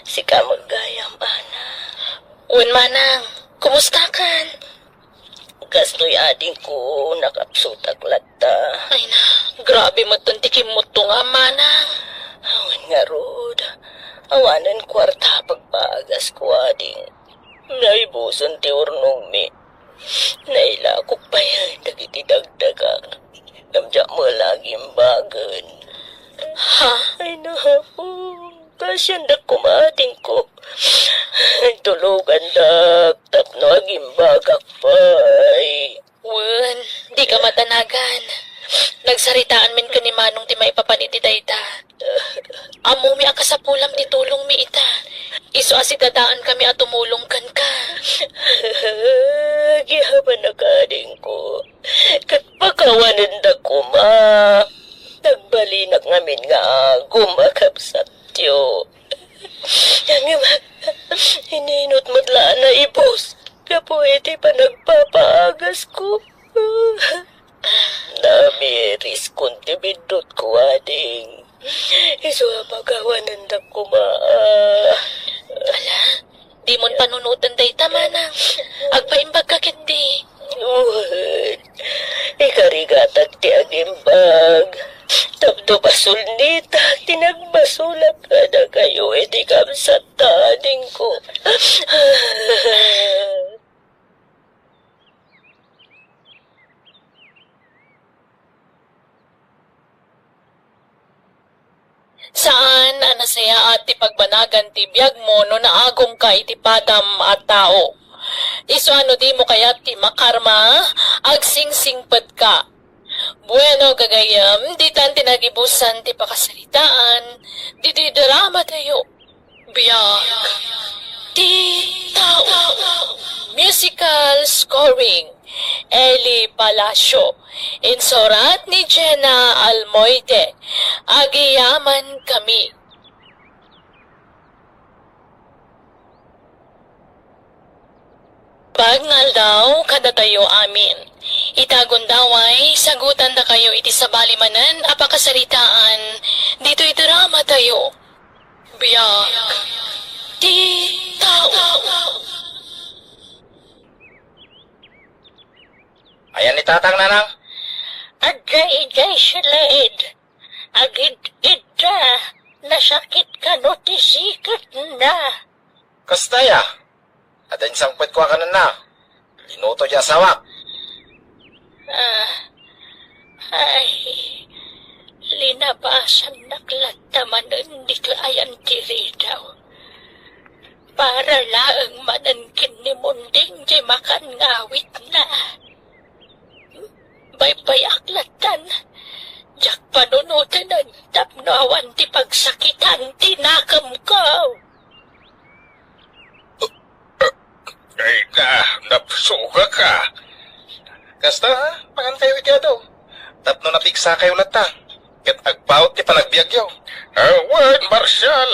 Sika met gayam, Ana. Wen, Manang. Kumustakan? Kastoy adingko, nakapsutak latta. Ay na, grabe metten ti kimmuttongam, Manang. Awan ngarud. Awanen kuarta pagpaagas ko, ading. Naibusen ti urnongmi. Nailakok pay dagiti dagdagak. Ngem diak met la agimbagen. Ha? Ay, naku, kaasiandak koma, adingko. Ay, tulogandak tapno agimbagak pay. Wen, dika madanagan. Nagsaritaan min ken ni Manong ti maipapan iti dayta. Ammomi a kasapulam ti tulongmi ita. Isu a sidadaankami a tumulong kenka. Agyamanak, adingko. Ket pakawanendak koma. Nagbalinak ngamin nga agum a kabsatyo. Ngem, ininut met la a naibus gapu iti panagpapaagasko. Namiriskon ti biddutko, ading. Isu a pakawanendak koma. Ala, dimon panunoten dayta, manang. Agpaimbagka ketdi. Wen, ikarigatak ti agimbag. Tapno basolnitak ti nagbasolak kadakayo iti kabsatta, adingko. Saan a nasayaat ti pagbanagan ti biagmo no naagumka iti padam a tao. Isu a no dimo kayat ti makarma, agsingsingpetka. Bueno, gagayyem, ditan ti nagibusan ti pakasaritaan ditoy dramatayo. Biag ti tao. Musical scoring, Eli Palacio. Insurat ni Jenna Almoite. Agyamankami. Bagnaldaw kadatayo amin. Ita gundaway, sagutandakayo iti sabali manen a pakasaritaan ditoy dramatayo. Biag ti tao. Ayan ni Tatang, Nanang? Agay-gay si Led. Agid-idda, nasakit kano ti siketna. Kasta aya? Adda insangpetka kenna. Linuto ti asawak. Ah, ay, linabasannak latta manen ditoy ayan ti ridaw. Para laeng manen ken ni Munding ti makan nga awitna. Baybayak lattan, diak panunotenen tapno awan ti pagsakitan ti nakemko. Ay na, napsugak ka. Kasta, ha? Pangankayo iti adu. Tapno napigsakayo latta. Ket agpaut ti panagbiagyo. Awan, Marshal.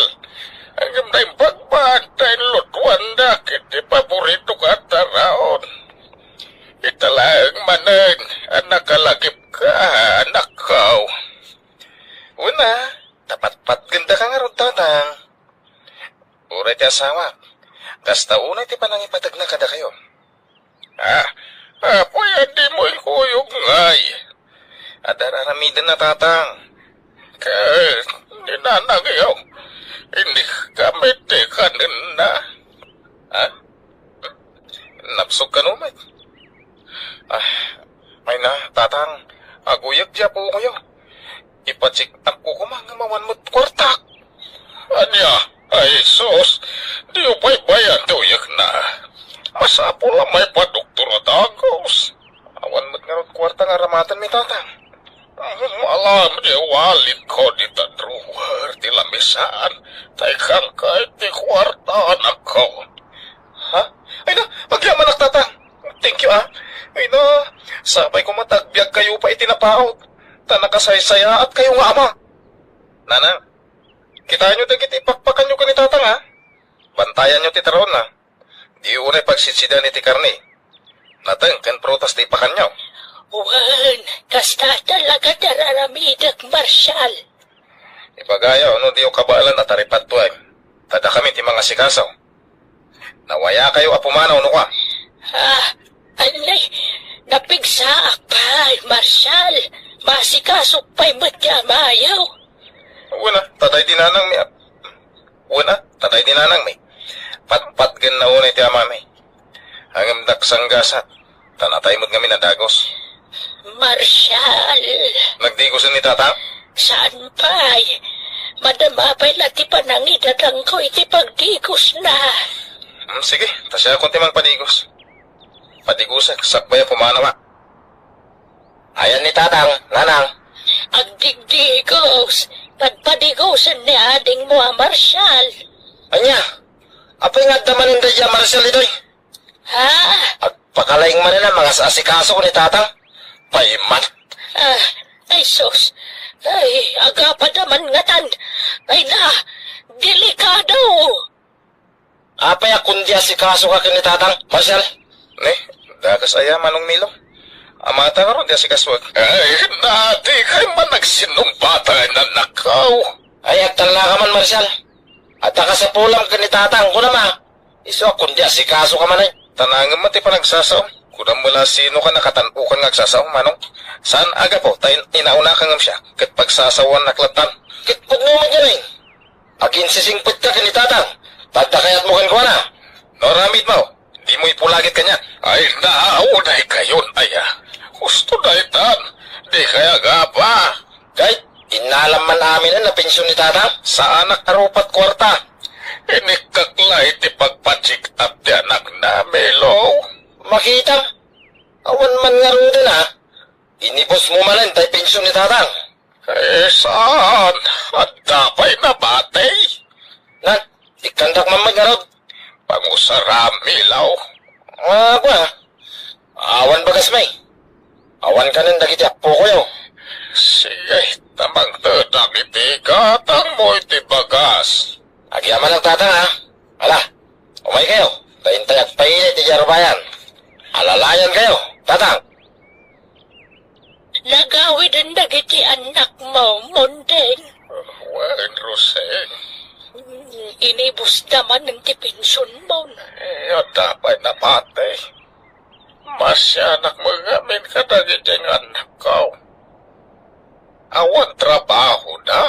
Ngem naimbag man ta inlutuandak iti paborito ka a taraon. Ita laeng manen a nakalagipka, anakko. Una, ta patpatgendaka ngarud, Tatang. Uray ti asawak, kasta unay ti panangipategna kadakayo. Ah, apoy, a dimo inkuyog ngay. Adda ar-aramidenna, Tatang. Ket ni nanangyo, innikami ti kanenna. Ha? Napsog kano met? Ah, ay na, Tatang, aguyeg ti apoyo. Ipacheck up ko koma ngem awan met kuartak. Ania? Ay, sus, diyo pay bayan ti uyekna. Masapul a maipadoktor a dagus. Awan met ngarud kuarta nga aramatenmi, Tatang. Malam, iwalitko dita drawer ti lamisaan, ta ikkanka iti kuarta, anakko. Ha? Ay na, agyamanak, Tatang. Thank you, ah. Ay na, sapay koma ta agbiagkayo pay iti napaut, ta nakasaysayaatkayo nga ama. Nanang, kitaenyo dagiti pakpakanyo ken ni Tatang, ah. Bantayanyo ti taraonna. Diyo unay pagsidsidan iti karne, nateng ken prutas ti ipakanyo. Wen, kasta talaga ti ar-aramidek, Marshal. Ibagayo no diyo kabaelan a taripattuem, ta dakami ti mangasikaso. Nawayakayo a pumanaw no kua. Ah, anay, napigsaak pay, Marshal. Masikasok pay met ti amayo. Wen a, ta daydi nanangmi a-, wen a, ta daydi nanangmi. Patpatgenna unay ti amami. Ngem daksanggasat, ta natay met ngamin a dagus. Marshal. Nagdigosen ni Tatang? Saan pay? Madama pay la ti panangidadangko iti pagdigosna. Hmm, sige, ta siakon ti mangpadigos. Padigosek, sakbay a pumanaw. Ayan ni Tatang, Nanang. Agdigdigos, pagpadigosen ni adingmo a Marshal. Ania? Apay nga adda manen daydi a Marshal, iday? Ha? Agpakalaing manen a mangas-asikaso ni Tatang. Payman. Ah, ay sus. Ay, agapada man ngatan. Ay na, delikado. Apay a kundi asikasoka ken ni Tatang, Marshal? Ne, dakas aya, Manong Milo. Amata ngarud ti asikasoek. Ay, na, dikay man agsinumbatan, annakko. Ay, agtalnaka man, Marshal. Adda kasapulam ken ni Tatang, kunam a. Isu a kundi asikasoka manen. Tanangem met ti panagsasaom. Kunam met la sinoka nakatan-okan nga agsasaom, Manong. Saan a gapu ta in-, inaunaka ngem siak, ket pagsasaoannak lattan. Ket pudno met yan, eh. Aginsisingpetka ken ni Tatang, ta adda kayatmo kenkuana. No aramidmo, dimo ipulagit kaniak. Ay, naunay kayon, aya. Husto daytan, dikay agapa. Kay, innalam man aminen a pension ni Tatang. Saanak a rupat kuarta. Inikkak la iti pagpa-check up ti anakna, Milo. Makitam, awan man ngaruden, a. Inibusmo manen tay pension ni Tatang. Eh, saan? Adda pay nabati? Nan, ikkandak man met ngarud. Pangusaram, Milo. Ah, kua. Awan bagasmi. Awan kanen dagiti appokoyo. Sige, ta mangtedak iti gatangmo iti bagas. Agyamanak, Tatang, a. Ala, umaykayo, ta intay agpainit iti arubayan. Alalayankayo, Tatang. Nagawiden dagiti annakmo, Mondeng. Wen, Roseng. Inibusda manen ti pensionmo. Eh, adda pay nabati. Masianak met ngamin kadagiti nga annakko. Awan trabahoda.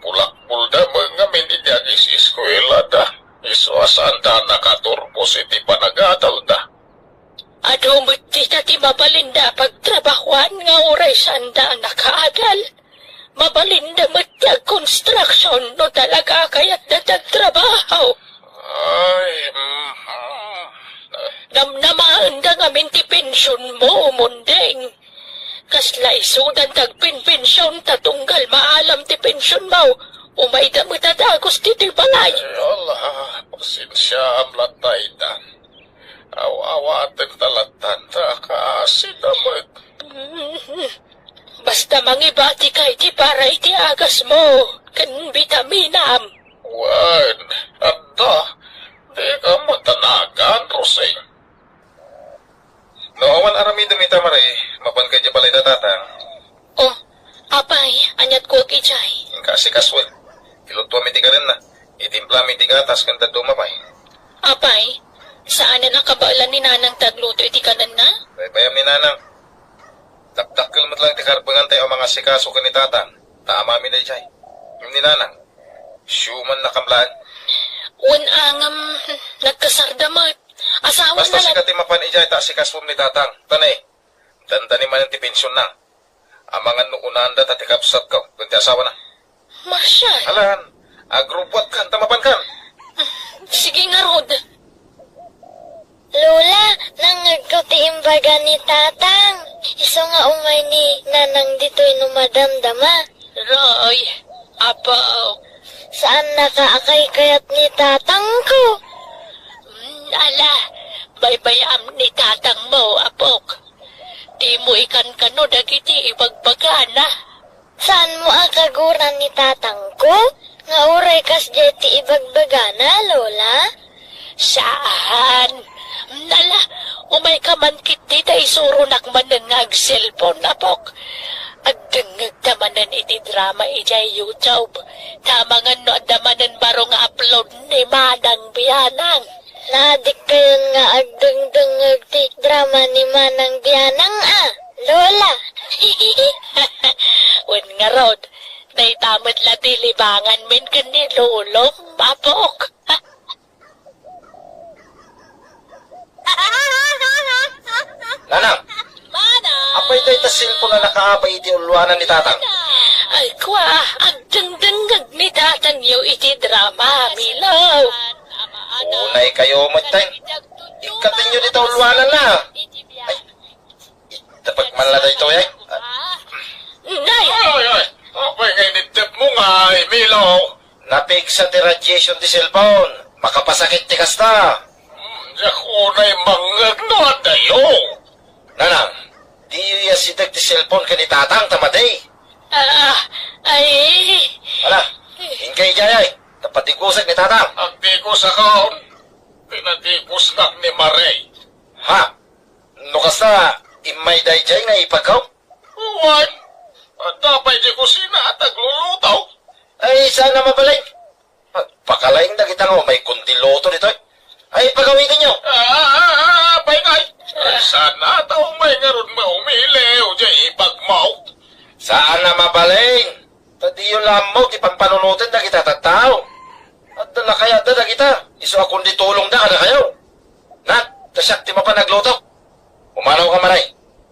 Bulakbulda met ngamin iti agiseskuelada. Isu a saanda a nakaturbos iti panagadalda. Adu met dita ti mabalinda a pagtrabahoan nga uray saanda a nakaadal. Mabalinda met ti agkonstruksion no talaga a kayatda ti agtrabaho. Ay, mhm. Namnamaenda ngamin ti pensionmo, Mondeng. Kasla isudan ti agpenpension ta tunggal maalam ti pensionmo, umayda met a dagus ditoy balay. Ay, ala, pasensiaam latta, Idan. Aw-awaten ta lattan ta kaasida met. Basta mangibatika iti para iti agasmo ken bitaminam. Wen, adda. Dika matanagan, Rosing. No awan aramidem ita, Mare, mapanka idiay balayda, Tatang. Oh, apay, aniat kuak idiay? Inka asikasoen. Ilutuam iti kanenna. Itimplaam iti gatas ken dadduma pay. Apay, saanen a kabaelan ni Nanang ti agluto iti kanenna? Baybayam ni Nanang. Dakdakkel met laeng ti karbengantay a mangasikaso ken ni Tatang, ta amami daydiay. Ngem ni Nanang, siumannakam laeng. Wen a ngem, nagkasarda met. Asawana. Basta sika ti mapan idiay ta asikasom ni Tatang. Ta ne, dandani manen ti pensionna. Amangan no unaanda ta ti kabsatko ken ti asawana. Marshal! Alan, agrubbuatkan ta mapankan. Sige ngarud. Lola, nangngegko ti imbaga ni Tatang. Isu nga umay ni Nanang ditoy no madamdama. Roy, Apo. Saannaka a kaykayat ni Tatangko. Mm, ala, baybay-am ni Tatangmo, Apok. Dimo ikankano dagiti ibagbagana. Saanmo a kaguran ni Tatangko nga uray kasdiay ti ibagbagana, Lola? Saan? Ala, umayka man ketdi ta isuronak manen nga agselpon, Apok. Agdengngegta manen iti drama idiay YouTube. Ta amangan no adda manen baro nga upload ni Manang Bianang. Naadikkayon nga agdengdengngeg ti drama ni Manang Bianang a, Lola. Wen ngarud, dayta met la ti libanganmin ken ni Lolom, Apok. Nanang! Mana! Nakaabay iti ulluanan ni Tatang. Ay, kua, agdengdengngeg ni Tatangyo iti drama, Milo. Unay kayo met, tay. Ikkatenyo dita ulluanan na. Ay, itapag man la daytoy, ay. Nay! Ay, ay, apay nga inittep mo nga, Milo? Napigsa ti radiation ti cellphone. Makapasakit ti kasta. Hmm, diak unay mangngeg no adayo. Nanang, diyo iyasideg ti cellphone ken ni Tatang ta madi. Ah, ay. Ala, inka idiay, ay. Tapadigusek ni Tatang. Agdigusakon. Pinadigusnak ni Mare. Ha? No kasta, immay daydiay nga ipagkaw? Wen, adda pay di kusina a tagluluto. Ay, saan a mabalin? Pagpakalaing dagita nga umay kundi luto ditoy. Ay, pagawitenyo. Ah, ah, ah, ah, apay ngay. Ay, sana ta umay ngarud maumiliw, di ipagmaw. Saan a mabalin? Ta diyo la ammo ti pampanunoten dagita tattao. Adda la kayatda dagita, isu a kundi tulongda kadakayo. Nat, ta siak ti mapan agluto. Pumanaw ka, Maray.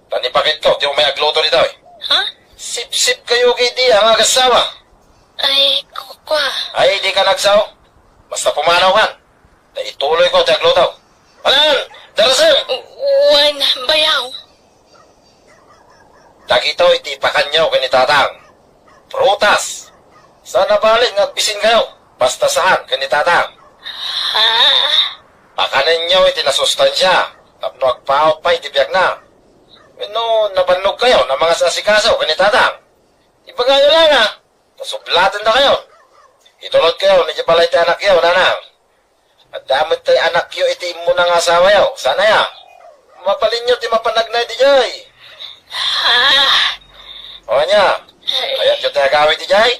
Tan ipakitko ti umay agluto ditoy. Ha? Sipsip kayo kay di ang agasawa. Ay, kukwa. Ay, di ka nagsao. Basta pumanaw kan. Ta ituloy ko ti agluto. Anan, darasem! Wen, bayaw. Dagitoy ti ipakanyo ken ni Tatang. Prutas. Saan a balin nga agbisin kayo. Basta saan ken ni Tatang. Ha? Pakanenyo iti nasustansya tapno agpaut pay ti biagna. Wenno nabannog kayo na mangasasikaso ken ni Tatang. Ibagayo la nga, ta sublaten da kayo. Itulod kayo iti balay ti anakyo, nanang. Adda met tay anakyo iti immuna nga asawayo, saan aya? Mabalinyo ti mapan agnay diay. Ah. O ania, kayatyo ti agawid diay?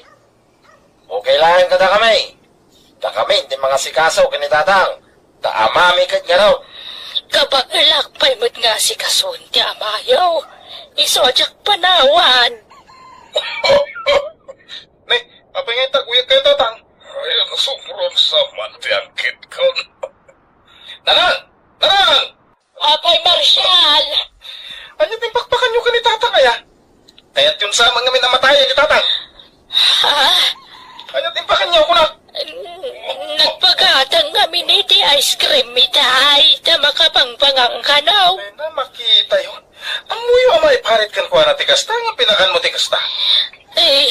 Okay laeng kadakami. Dakami ti mangasikaso ken ni Tatang. Ta amami ket ngarud. Kabaelak pay met nga asikasoen ti amayo. Isu a diak panawan. Ne, apay nga itaguyek kayo, Tatang? Ay, nasumron sa man ti angkitkon. Nanang! Nanang! Apay, Marshal! Ania ti impakpakanyo ken ni Tatang aya? Kayatyon sa man ngamin a matayen ni Tatang. Ha? Ania ti impakanyo, kuna? Nagpagatang ngamin iti ice cream itay, ta makapangpangan kano. Ay, na, makitayo. Ammoyo a maiparit kenkuana ti kasta nga pinakanmo ti kasta? Eh,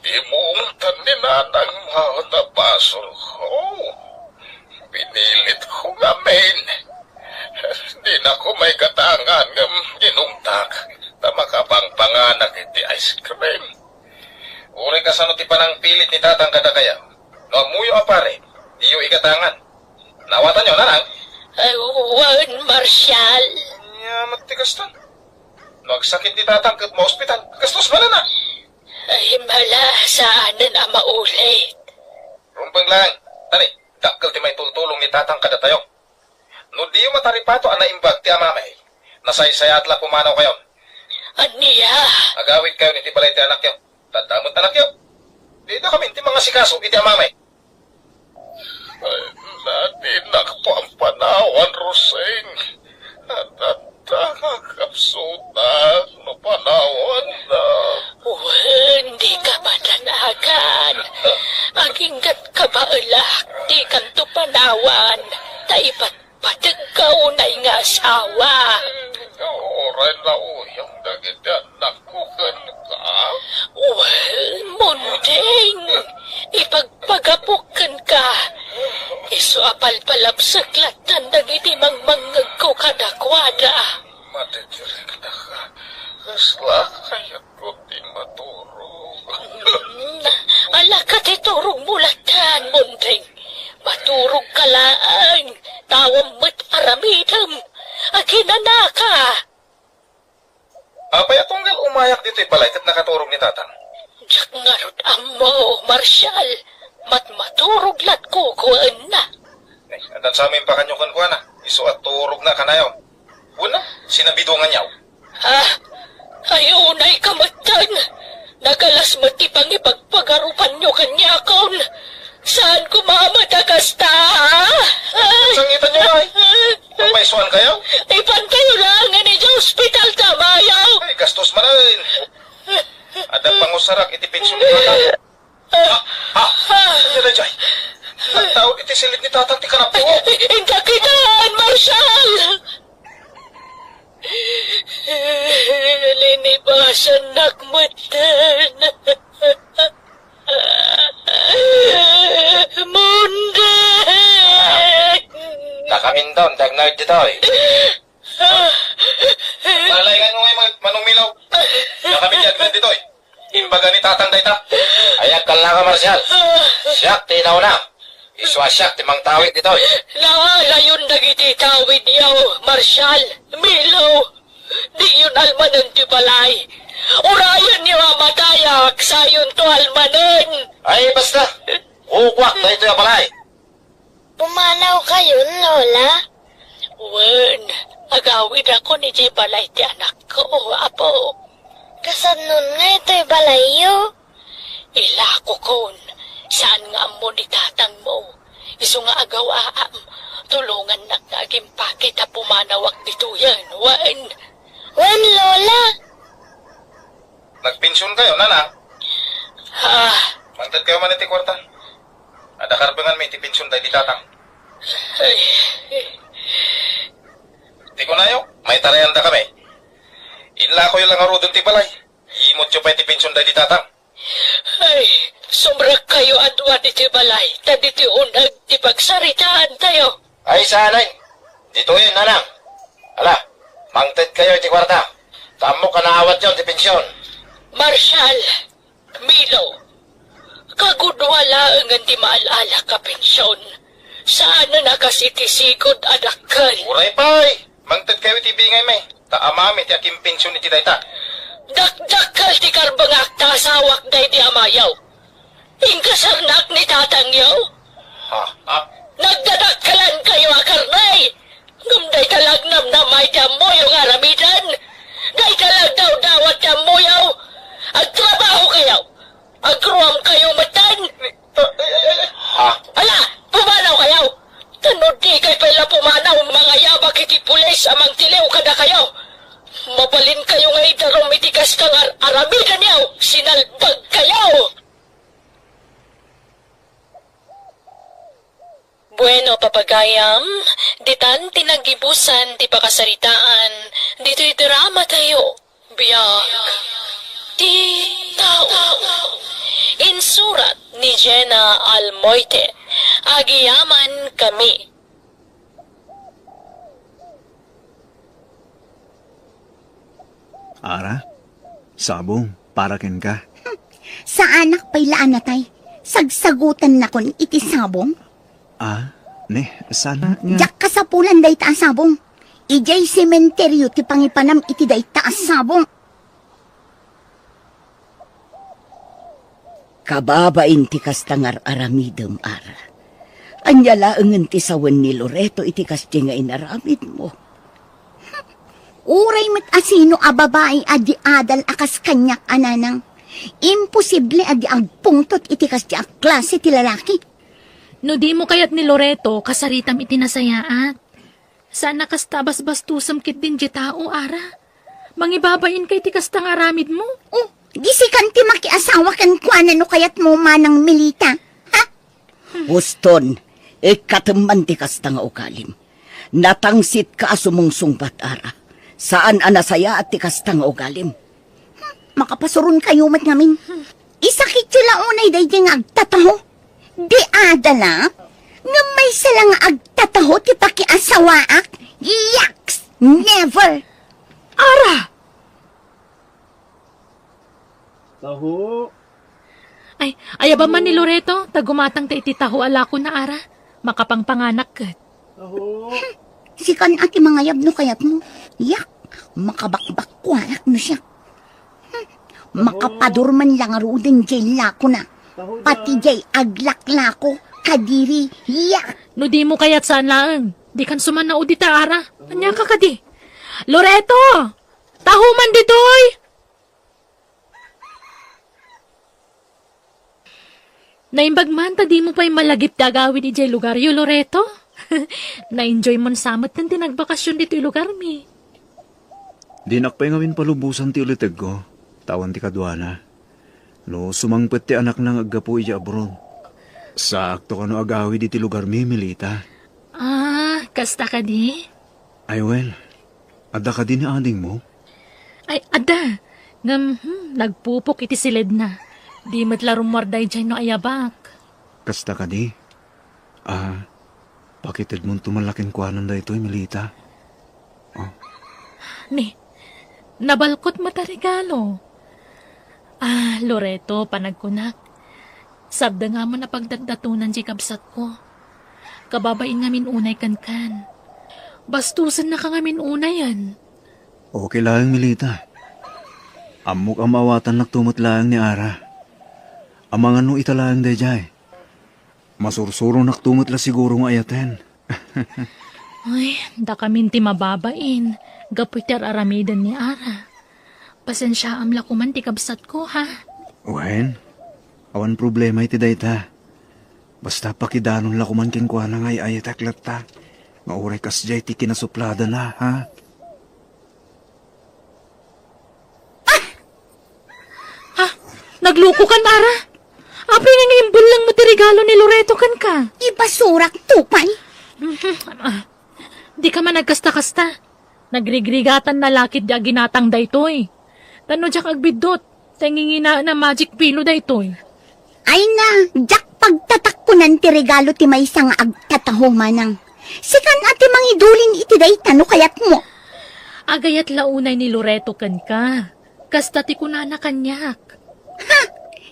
imungtan ni Nanang Mao ta basolko. Pinilitko ngamin. Dinako maigatangan ngem inungtak ta makapangpanganak iti ice cream. Uray kasano ti panangpilit ni Tatang kadakayo, no ammoyo a pare, diyo igatangan. Naawatanyo, Nanang? Ay, wen, Marshal. Ania met ti kasta? No agsakit ni Tatang ket maospital, gastos manen a. Ay, mala, saanen a maulit. Rumbeng laeng. Tani, dakkel ti maitultulong ni Tatang kadatayo. No diyo mataripato a naimbag ti amami, nasaysayaat la pumanaw kayon. Ania? Agawid kayon iti balay ti anakyo. Tadda met anakyo. Dida kami ti mangasikaso iti amami. Ay, na, dinak pampanawan, Rosing. Adda nga kapsutak no panawannak. Wen, dika padanagan. Aginggat kabaelak, dikanto panawan. Ta ipatpategka unay nga asawa. Uray nauyong dagiti annakko kenka. Wen, Munding, ipagpagapok kenka. Isu a palpalabsek lattan dagiti mangmangngegko kadakuada. Madidirekta ka. Kasla kayatko ti maturog. Mm, ala ka ti turogmo lattan, Munding. Maturog ka laeng. Tawem met aramidem. Aginanaka. Apay a tunggal umayak ditoy balay ket nakaturog ni Tatang? Diak ngarud ammo, Marshal. Matmaturog latko kuenna. Ay, addan sa impakanyo kenkuana. Isu a turogna kanayon. Wenno, sinabidonganyo. Ah, ay, unay ka metten. Nagalas met ti pangipagpagarupanyo kaniakon. Saan ko mamata kasta? Ay! Sangitanyo, ay. Papaisuan kayo? Ipantayo laeng iti ospital ta mayo. Ay, gastos man, Ah, ah, ano daydiay? Nagtaud iti silid ni Tatang ti kanapko. Inka kitan, Marshall! Linibasannak metten. Munde! Dakaminton, dagnaed ditoy. Nalaingan mo ngay, Manong Milaw. Dakamin dagnaed ditoy. Imbaga ni Tatang dayta. Ay, agkallaka, Marshal. Siak ti inauna. Isu a siak ti mangtawid ditoy. Naalayon dagiti tawidyo, Marshal, Milaw. Diyon almanen ti balay. Urayenyo a matayak, sayonto almanen. Ay, basta. Kukuak daytoy a balay. Pumanawkayon, Lola? Wen, agawidakon idiay balay ti anakko, Apo. Kasannon nga itoy balayyo? Ilakokon, saan nga ammo ni tatangmo. Isu nga agawaam, tulongannak nga agimpakit a pumanawak ditoyen, wen. Wen, Lola. Nagpension kayo, Nanang? Ah. Mangted kayo man iti kwarta. Adda karbengan mi iti pension daydi Tatang. Ay. Ti kunayo, maitarayanda kami. Inlakoyo la ngaruden ti balay. Imutyo pay ti pension daydi Tatang. Ay, sumrekkayo a dua ditoy balay, ta ditoy uneg ti pagsaritaantayo. Ay, saan ay? Ditoy, Nanang. Ala, mangted kayo iti kwarta. Ta ammok a naawatyo ti pension. Marshal, Milo, kagudua laengen ti maal-alak a pension. Saanen a kas iti sigud a dakkel. Uray pay, mangted kayo iti bingaymi. Ta amami ti akimpension iti dayta. Dakdakkel ti karbengak ta asawak daydi amayo. Inkasarnak ni tatangyo? Ha? Ha? Nagdadakkelankayo a karnay! Ngem dayta la agnamnama iti ammoyo nga aramiden! Dayta la agdawdawat ti ammoyo! Agtrabahokayo! Agruamkayo metten! Ha? Ala, pumanawkayo! Tano dikay pay la pumanaw, mangayabak iti pulis a mangtiliw kadakayo! Mabalinkayo nga idarum iti kasta nga ar-, aramidenyo! Sinalbagkayo! Bueno, papagayam, ditan ti naggibusan ti pakasaritaan ditoy dramatayo, Biag ti Tao. Insurat ni Jenna Almoite. Agyamankami. Ara, sabong, para kenka. Saanak pay la a natay. Sagsagutennakon iti sabong. Ah, ne, saan nga? Diak kasapulan dayta a sabong. Idiay sementeryo ti pangipanam iti dayta a sabong. Kababain ti kasta nga ar-aramidem, Ara. Ania laengen ti sawen ni Loreto iti kasdi nga inaramidmo? Uray met a sino a babai a di adal a kas kaniak a nanang, imposible a di agpungtot iti kasdi a klase ti lalaki. No dimo kayat ni Loreto, kasaritam iti nasayaat. Saan a kasta a basbastosem ketdin diay tao, Ara. Mangibabainka iti kasta nga aramidmo. Oh, di sikan ti makiasawa kenkuana no kayatmo manang Melita. Ha? Huston, ikkatem man ti kasta nga ugalim. Natangsitka a sumungsungbat, Ara. Saan a nasayaat ti kasta nga ugalim. Makapasuronkayo met ngamin. Isakityo la unay daydi nga agtataho. Di adalak. Ngem maysa la nga agtataho ti pakiasawaak. Yaks! Never! Ara! Taho. Ay, ayaba man ni Loreto, ta gumatangta iti taho a lakona, Ara. Makapangpanganak ket. Aho. Sikan a ti mangayab no kayatmo. Yak, makabakbakkuanak no siak. Hmm, makapadurman la ngaruden diay lakona. Pati diay aglaklako, kadiri, yak. No dimo kayat saan laeng, dikan sumannao dita, Ara. Ania ka kadi? Loreto! Taho man ditoy! Naimbag man ta dimo pay malagip ti agawid idiay lugaryo, Loreto. Na-enjoy mon sa metten ti nagbakasyon ditoy lugarmi. Dinak pay ngamin palubosan ti ulitegko, ta awan ti kaduana. No sumangpet ti anakna nga aggapu idiay abroad, saakto kano agawid iti lugarmi, Melita. Ah, kasta kadi? Ay, wen, adda kadi ni adingmo? Ay, adda. Ngem, hmm, nagpupok iti siledna. Di met la rummuar daydiay no ayabak. Kasta kadi? Ah, pakitedmonto man la kenkuana daytoy, Melita. Oh. Ni, nabalkot met a regalo. Ah, Loreto, panagkunak. Sabda nga amin a pagdatdatonan diay kabsatko. Kababain ngamin unay kenkan. Bastusennaka ngamin unayen. Okay laeng, Melita. Ammok a maawatannakto met laeng ni Ara. Amangan no ita laeng daydiay. Masursuronakto met la siguro nga ayaten. Ay, dakamin ti mababain, gapu iti ar-aramiden ni Ara. Pasensiaam la koman ti kabsatko, ha? Wen, awan problema iti dayta. Basta pakidanon la koman kenkuana nga ay-ayatek latta, nga uray kasdiay ti kinasupladana, ha? Ah! Ha? Naglukokan, Ara? Apay nga nga imbellengmo ti regalo ni Loreto kenka? Ibasurak to pay. Mhm. Ah, dika man agkasta-kasta. Nagrigrigatanna la ketdi a ginatang daytoy. Tapno diak agbiddut, ta nginginaen a magic pillow daytoy. Ay na, diak pagtatakkonan ti regalo ti maysa nga agtataho manang. Sikan a ti mangidulin iti dayta no kayatmo. Agayat la unay ni Loreto kenka. Kasta ti kunana kaniak. Ha?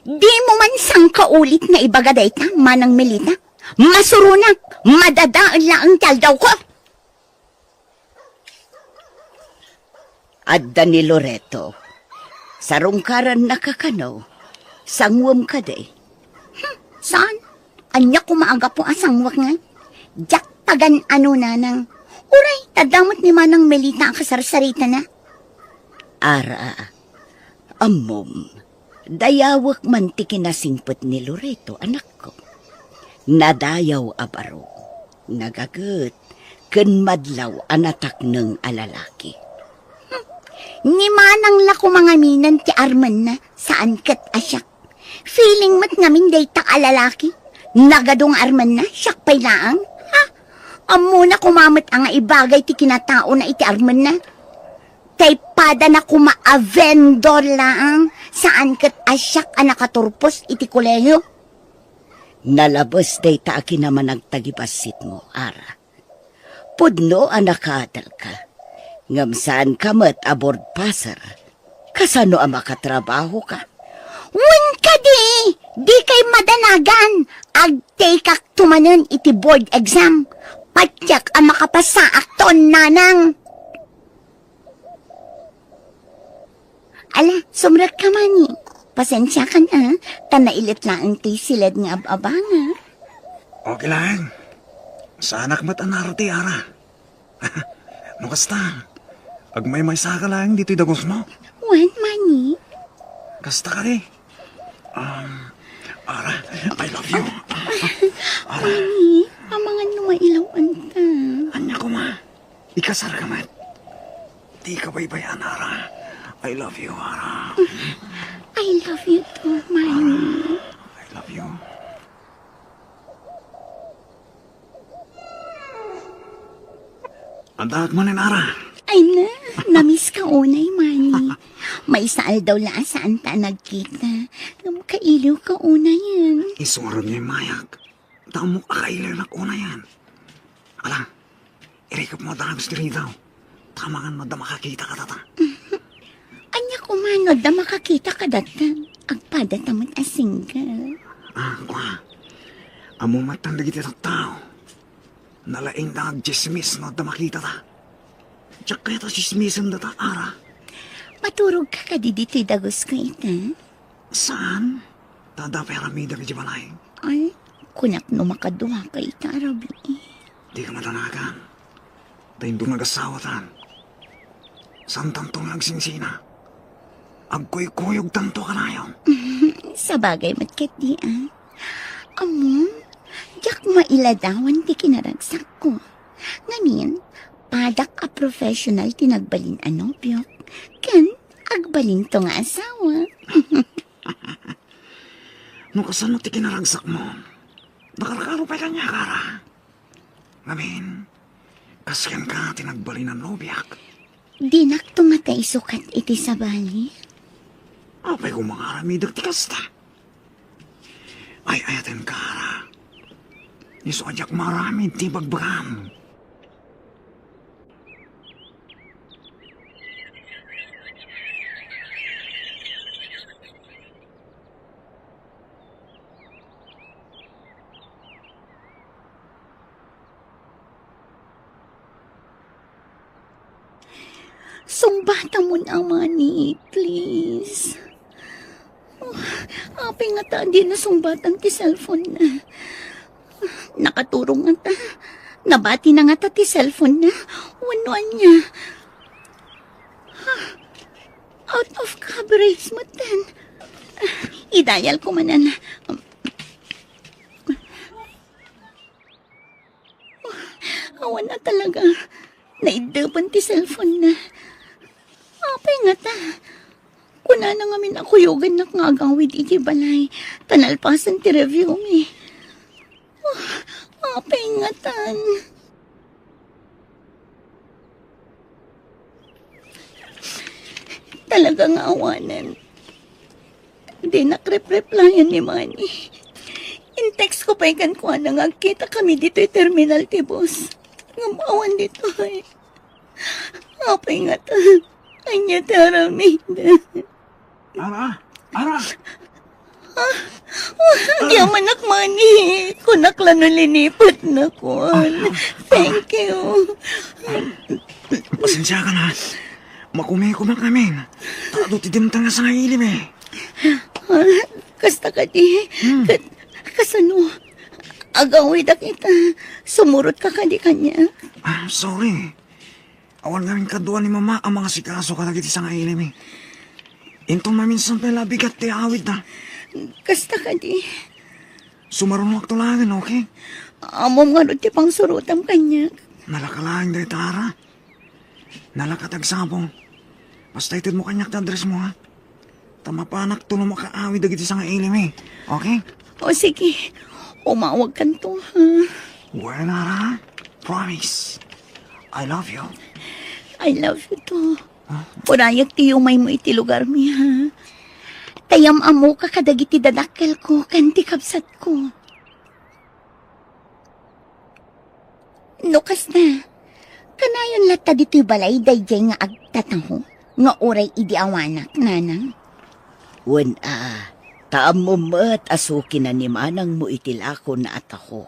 Dimo man sangkaulit nga ibaga dayta, Manang Melita? Masuronak, madadael laeng ti aldawko. Adda ni Loreto. Sarungkarannaka kano? Sanguem kadi? Hmm, saan? Ania koma a gapu a sanguek ngay? Diak pagan-ano, nanang. Uray, ta adda met ni Manang Melita a kasarsaritana. Ara, ammom, dayawek man ti kinasingpet ni Loreto, anakko. Nadayaw a baro, nagaget, ken madlaw a natakneng a lalaki. Hmm. Ni Manang la koma ngaminen ti armenna, saan ket a siak. Feeling met ngamin dayta a lalaki. Nagadu nga armenna, siak pay laeng. Ha? Ammona koma met a nga ibagay ti kinataona iti armenna. Tay padana koma a vendor laeng, saan ket a siak a nakaturpos iti kolehio. Nalabes dayta a kinamanagta gibassitmo, Ara. Pudno a nakaatelka, ngem saanka met a board passer. Kasano a makatrabahoka? Wen kadi, dikay madanagan. Agtekakto manen iti board exam. Patiek a makapasaakton, nanang. Ala, sumrekka, Manny. Pasensiakan, a, ta nailet laeng ti siled nga ab-abanga. Okay laeng. Saanak met a narati, Ara. No kasta, agmaymaysaka laeng ditoy dagusmo. Wen, Manny. Kasta kadi. Um, Ara, I love you. Ara. Manny, amangan no mailaw-anta. Ania koma? Ikasarka met. Dika baybay-an, Ara. I love you, Ara. I love you too, Manny. I love you. Addaak manen, Ara. Ay na, namiss ka unay, Manny. Maysa aldaw la a saanta a nagkita. Ngem kailiwka unayen. Isu ngarud nga immayak. Ta ammok a kailiwnak unayen. Ala, irikepmo a dagus ti ridaw. Ta amangan no adda makakita kadata. Ania koma no adda makakita kadata? Agpadata met a single. Ah, kua. Ammom met dagiti tattao. Nalaingda nga agtsismis no adda makitata. Diak kayat a tsismisendata, Ara. Maturogka kadi ditoy dagusko ita? Saan? Ta adda pay aramidek idiay balay. Ay, kunak no makaduaka ita a rabii. Dika madanagan. Ta inton agasawatan, saantanto nga agsingsina. Agkuykuyogtanto a kanayon. Sabagay met ketdi, a. Ammom, diak mailadawan ti kinaragsakko. Ngamin, padak a professional ti nagbalin a nobiok, ken agbalinto nga asawa. No kasano ti kinaragsakmo, nakarkaro pay kaniak, Ara. Ngamin, kas kenka ti nagbalinan nobiak. Dinakto ngata isukat iti sabali? Apay koma nga aramidek ti kasta? Ay-ayatenka, Ara. Isu a diak maaramid ti ibagbagam. Sungbatamon, Amani, please. Oh, apay ngata a dina sungbatan ti cellphone na? Nakaturong ngata. Nabati na ngata ti cellphone na. Wenno ania? Out of coverage metten. Idayal ko manen. Awan a talaga. Naiddepen ti cellphone na. Apay ngata? Kunana ngamin a kuyogannak nga agawid iti balay, ta nalpasen ti review mi. Ah, apay ngatan? Talaga nga awanen. Dinak rep-replyan ni Manny. In-text ko pay kenkuana nga agkita kami ditoy terminal ti bus. Ngem awan ditoy. Apay ngata? Ania ti aramid? Ara, Ara! Ah, ah, agyamanak, Manny. Kunak la no linipatnakon. Thank you. Pasensiakan, ha. Makumikumak ngamin. Ta adu ti dimteng nga sangailim, eh. Ah, kasta kadi? Hmm. Kat-, kasano? Agawidak ita. Sumurotka kadi kaniak? Ah, sorry. Awan ngamin kadua ni Mama a mangasikaso kadagiti sangailim, eh. Inton maminsan pay la bigat ti awidda. Kasta kadi? Sumarunoakto laengen, okay? Ammom ngarud ti pangsurotam kaniak. Nalaka laeng dayta, Ara. Nalaka ti agsapul. Basta itedmo kaniak ti addressmo, ha? Ta mapanakto no makaawid dagiti sangailim, eh. Okay? O, sige. Umawagkanto, ha? Well, Ara, promise. I love you. I love you too. Ah. Urayek ti yumaymo iti lugarmi, ha? Ta yam-ammoka kadagiti dadakkelko ken ti kabsatko. No kasta, kanayon latta ditoy balay daydiay nga agtataho nga uray idi awanak, nanang? Wen a, ta ammom met a sukinan ni manangmo iti lakona a taho.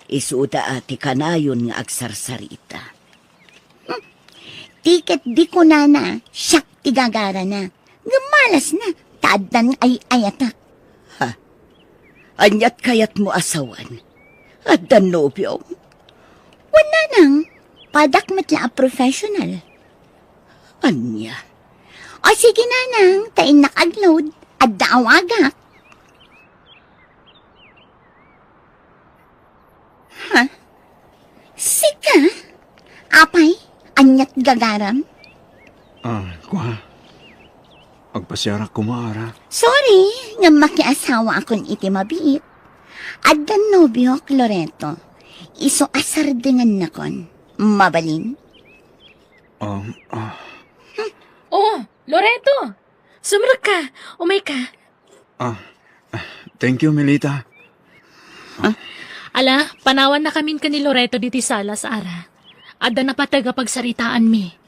Isuda a ti kanayon nga agsarsarita. Hmm. Ti ket di kunana, siak ti gagarana. Ngem malasna, ta addan ay-ayatak. Ha? Aniat kayatmo a sawen? Addan nobiom? Wen, nanang, padak met la a professional. Ania? O sige, nanang, ta innak agload, adda awagak. Ha? Sika? Apay, aniat gagaram? Ah, kua. Agpasiarak koma, Ara. Sorry, ngem makiasawaakon iti mabiit. Addan nobiok, Loreto. Isu a sardengennakon. Mabalin? Um, ah. Oh, Loreto! Sumrekka! Umayka! Ah, ah, thank you, Melita. Ah, ala, panawannakamin ken ni Loreto ditoy sala, Ara. Adda napateg a pagsaritaanmi.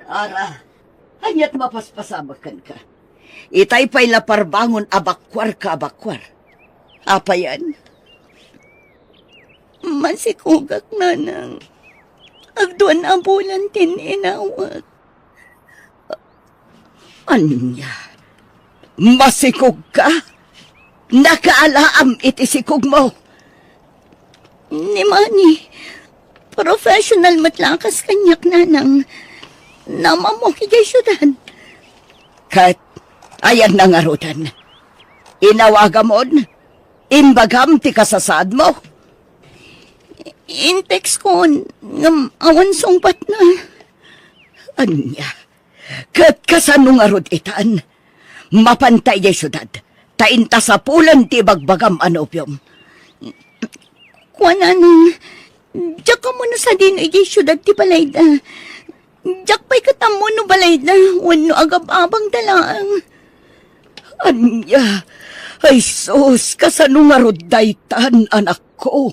Ara, aniat mapaspasamak kenka? Itay pay la parbangon a bakuarka a bakuar. Apayen? Masikogak, nanang. Agduan a bulan ti inawak. Ania? Masikogka? Nakaalaam iti sikogmo? Ni Manny, professional met la a kas kaniak, nanang. Naam-ammok idiay siudad. Ket, ayanna ngaruden? Inawagamon? Imbagam ti kasasaadmo? In-text kon, ngem awan sungbatna. Ania? Ket kasano ngarud itan? Mapanta idiay siudad, ta inta sapulen ti ibagbagam a nobiom. Kuanana, diak ammo no sadino idiay siudad ti balayda. Diak pay ket ammo no balayda wenno agab-abangda laeng. Ania? Ay sus, kasano ngarud daytan, anakko?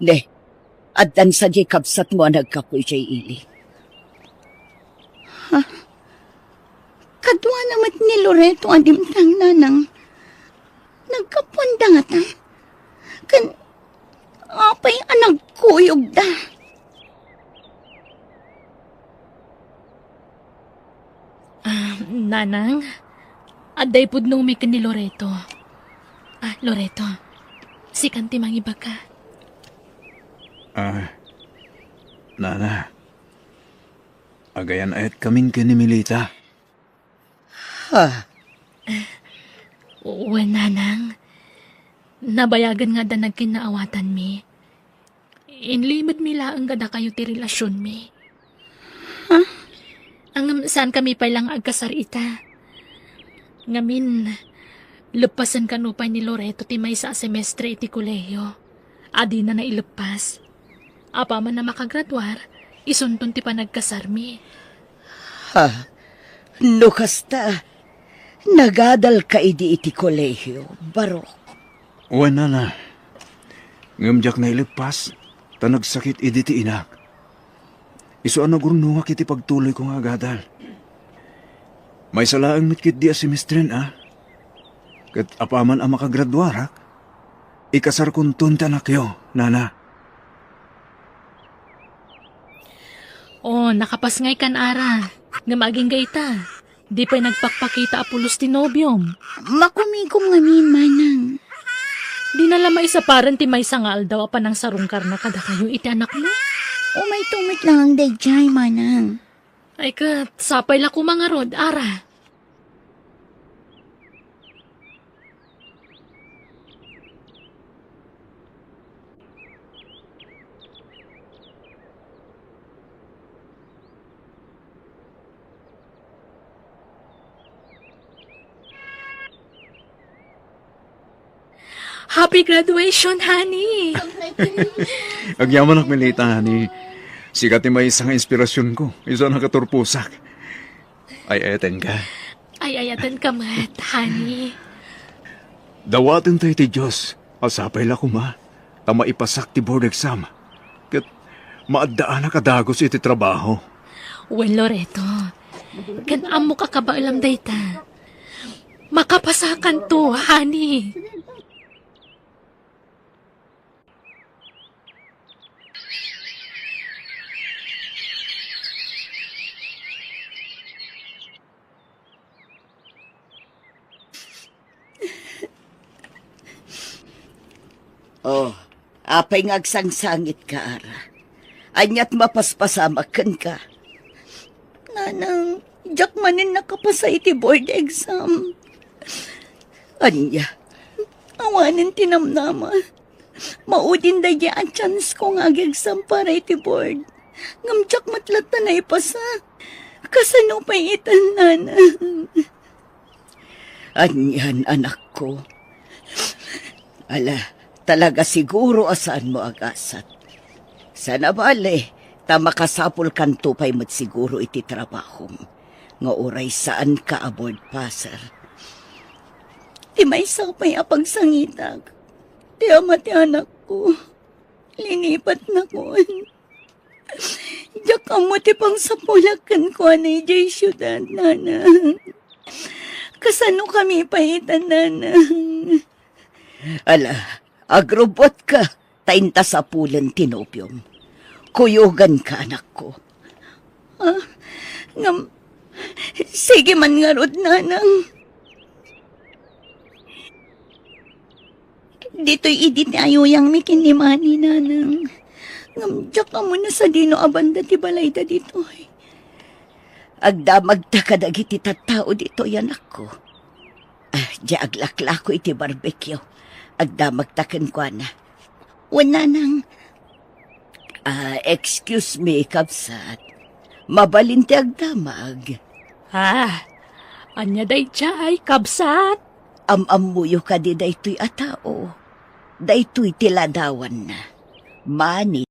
Ne, addan sadiay kabsatmo a naggapu idiay ili. Ha? Kaduana met ni Loreto a dimtang, nanang. Naggapuanda ngata. Ken apay a nagkuyogda? Ah, nanang, adda ipudnongmi ken ni Loreto. Ah, Loreto, sikan ti mangibaga. Ah, nana, agayan-ayatkamin ken ni Melita. Ha? Wen, nanang, nabayagen nga adda nagkinnaawatanmi. Inlimedmi laeng kadakayo ti relasionmi. Ha? Ngem saankami pay la nga agkasar ita. Ngamin, leppasen kano pay ni Loreto ti maysa a semestre iti kolehiyo a dina naileppas. Apaman a makagraduar, isunton ti panagkasarmi. Ha? No kasta, nagadalka idi iti kolehiyo, Barok? Wen, nana. Ngem diak naileppas, ta nagsakit idi ti inak. Isu a nagurnongak iti pagtuloyko nga agadal. Maysa laeng met ketdi a semestren a. Ket apaman a makagraduarak, ikasarkonton ti anakyo, nana. Oh, nakapasngaykan, Ara. Ngem agingga ita, di pay nagpakpakita a pulos ti nobiom. Makumikom ngamin, manang. Dina la maisaparen ti maysa nga aldaw a panangsarungkarna kadakayo iti anakmo? Umayto met laeng daydiay, manang. Ay ket, sapay la koma ngarud, Ara. Happy graduation, honey! Agyamanak, Melita, honey. Sika ti maysa nga inspirasionko. Isu a nakaturposak. Ay-ayatenka. Ay-ayatenka met, honey. Dawaten tayo ti Dios a sapay la koma ta maipasak ti board exam ket maaddaanak a dagus iti trabaho. Wen, Loreto, ket ammok a kabaelam dayta. Makapasakanto, honey. Oh, apay nga agsangsangitka, Ara? Aniat mapaspasamak kenka? Nanang, diak manen nakapasa iti board exam. Ania? Awanen ti namnama. Maudin daydiay a chance ko nga ag-exam para iti board. Ngem diak met latta naipasa. Kasano pay itan, nanang? Anian, anakko? Ala, talaga siguro a saanmo agasat. Sana bale, ta makasapulkanto pay met siguro iti trabahom nga uray saanka a board passer. Ti maysa pay a pagsangitak, ti ama ti anakko, linipatnakon. Diak ammo ti pangsapulak kenkuana idiay siudad, nanang. Kasanokami pay itan, nanang? Ala, agrubbuatka, ta inta sapulen ti nobiom. Kuyoganka, anakko. Ah, ngem, sige man ngarud, nanang. Ditoy idi ti ayuyangmi ken ni Manny, nanang. Ngem diak ammo no sadino a banda ti balayda ditoy. Agdamagta kadagiti tattao ditoy, anakko. Ah, diay aglaklako iti barbecue. Agdamagta kenkuana. Wen, nanang. Ah, excuse me, kabsat. Mabalin ti agdamag. Ah, ania daydiay, kabsat? Am-ammoyo kadi daytoy a tao? Daytoy ti ladawanna. Mani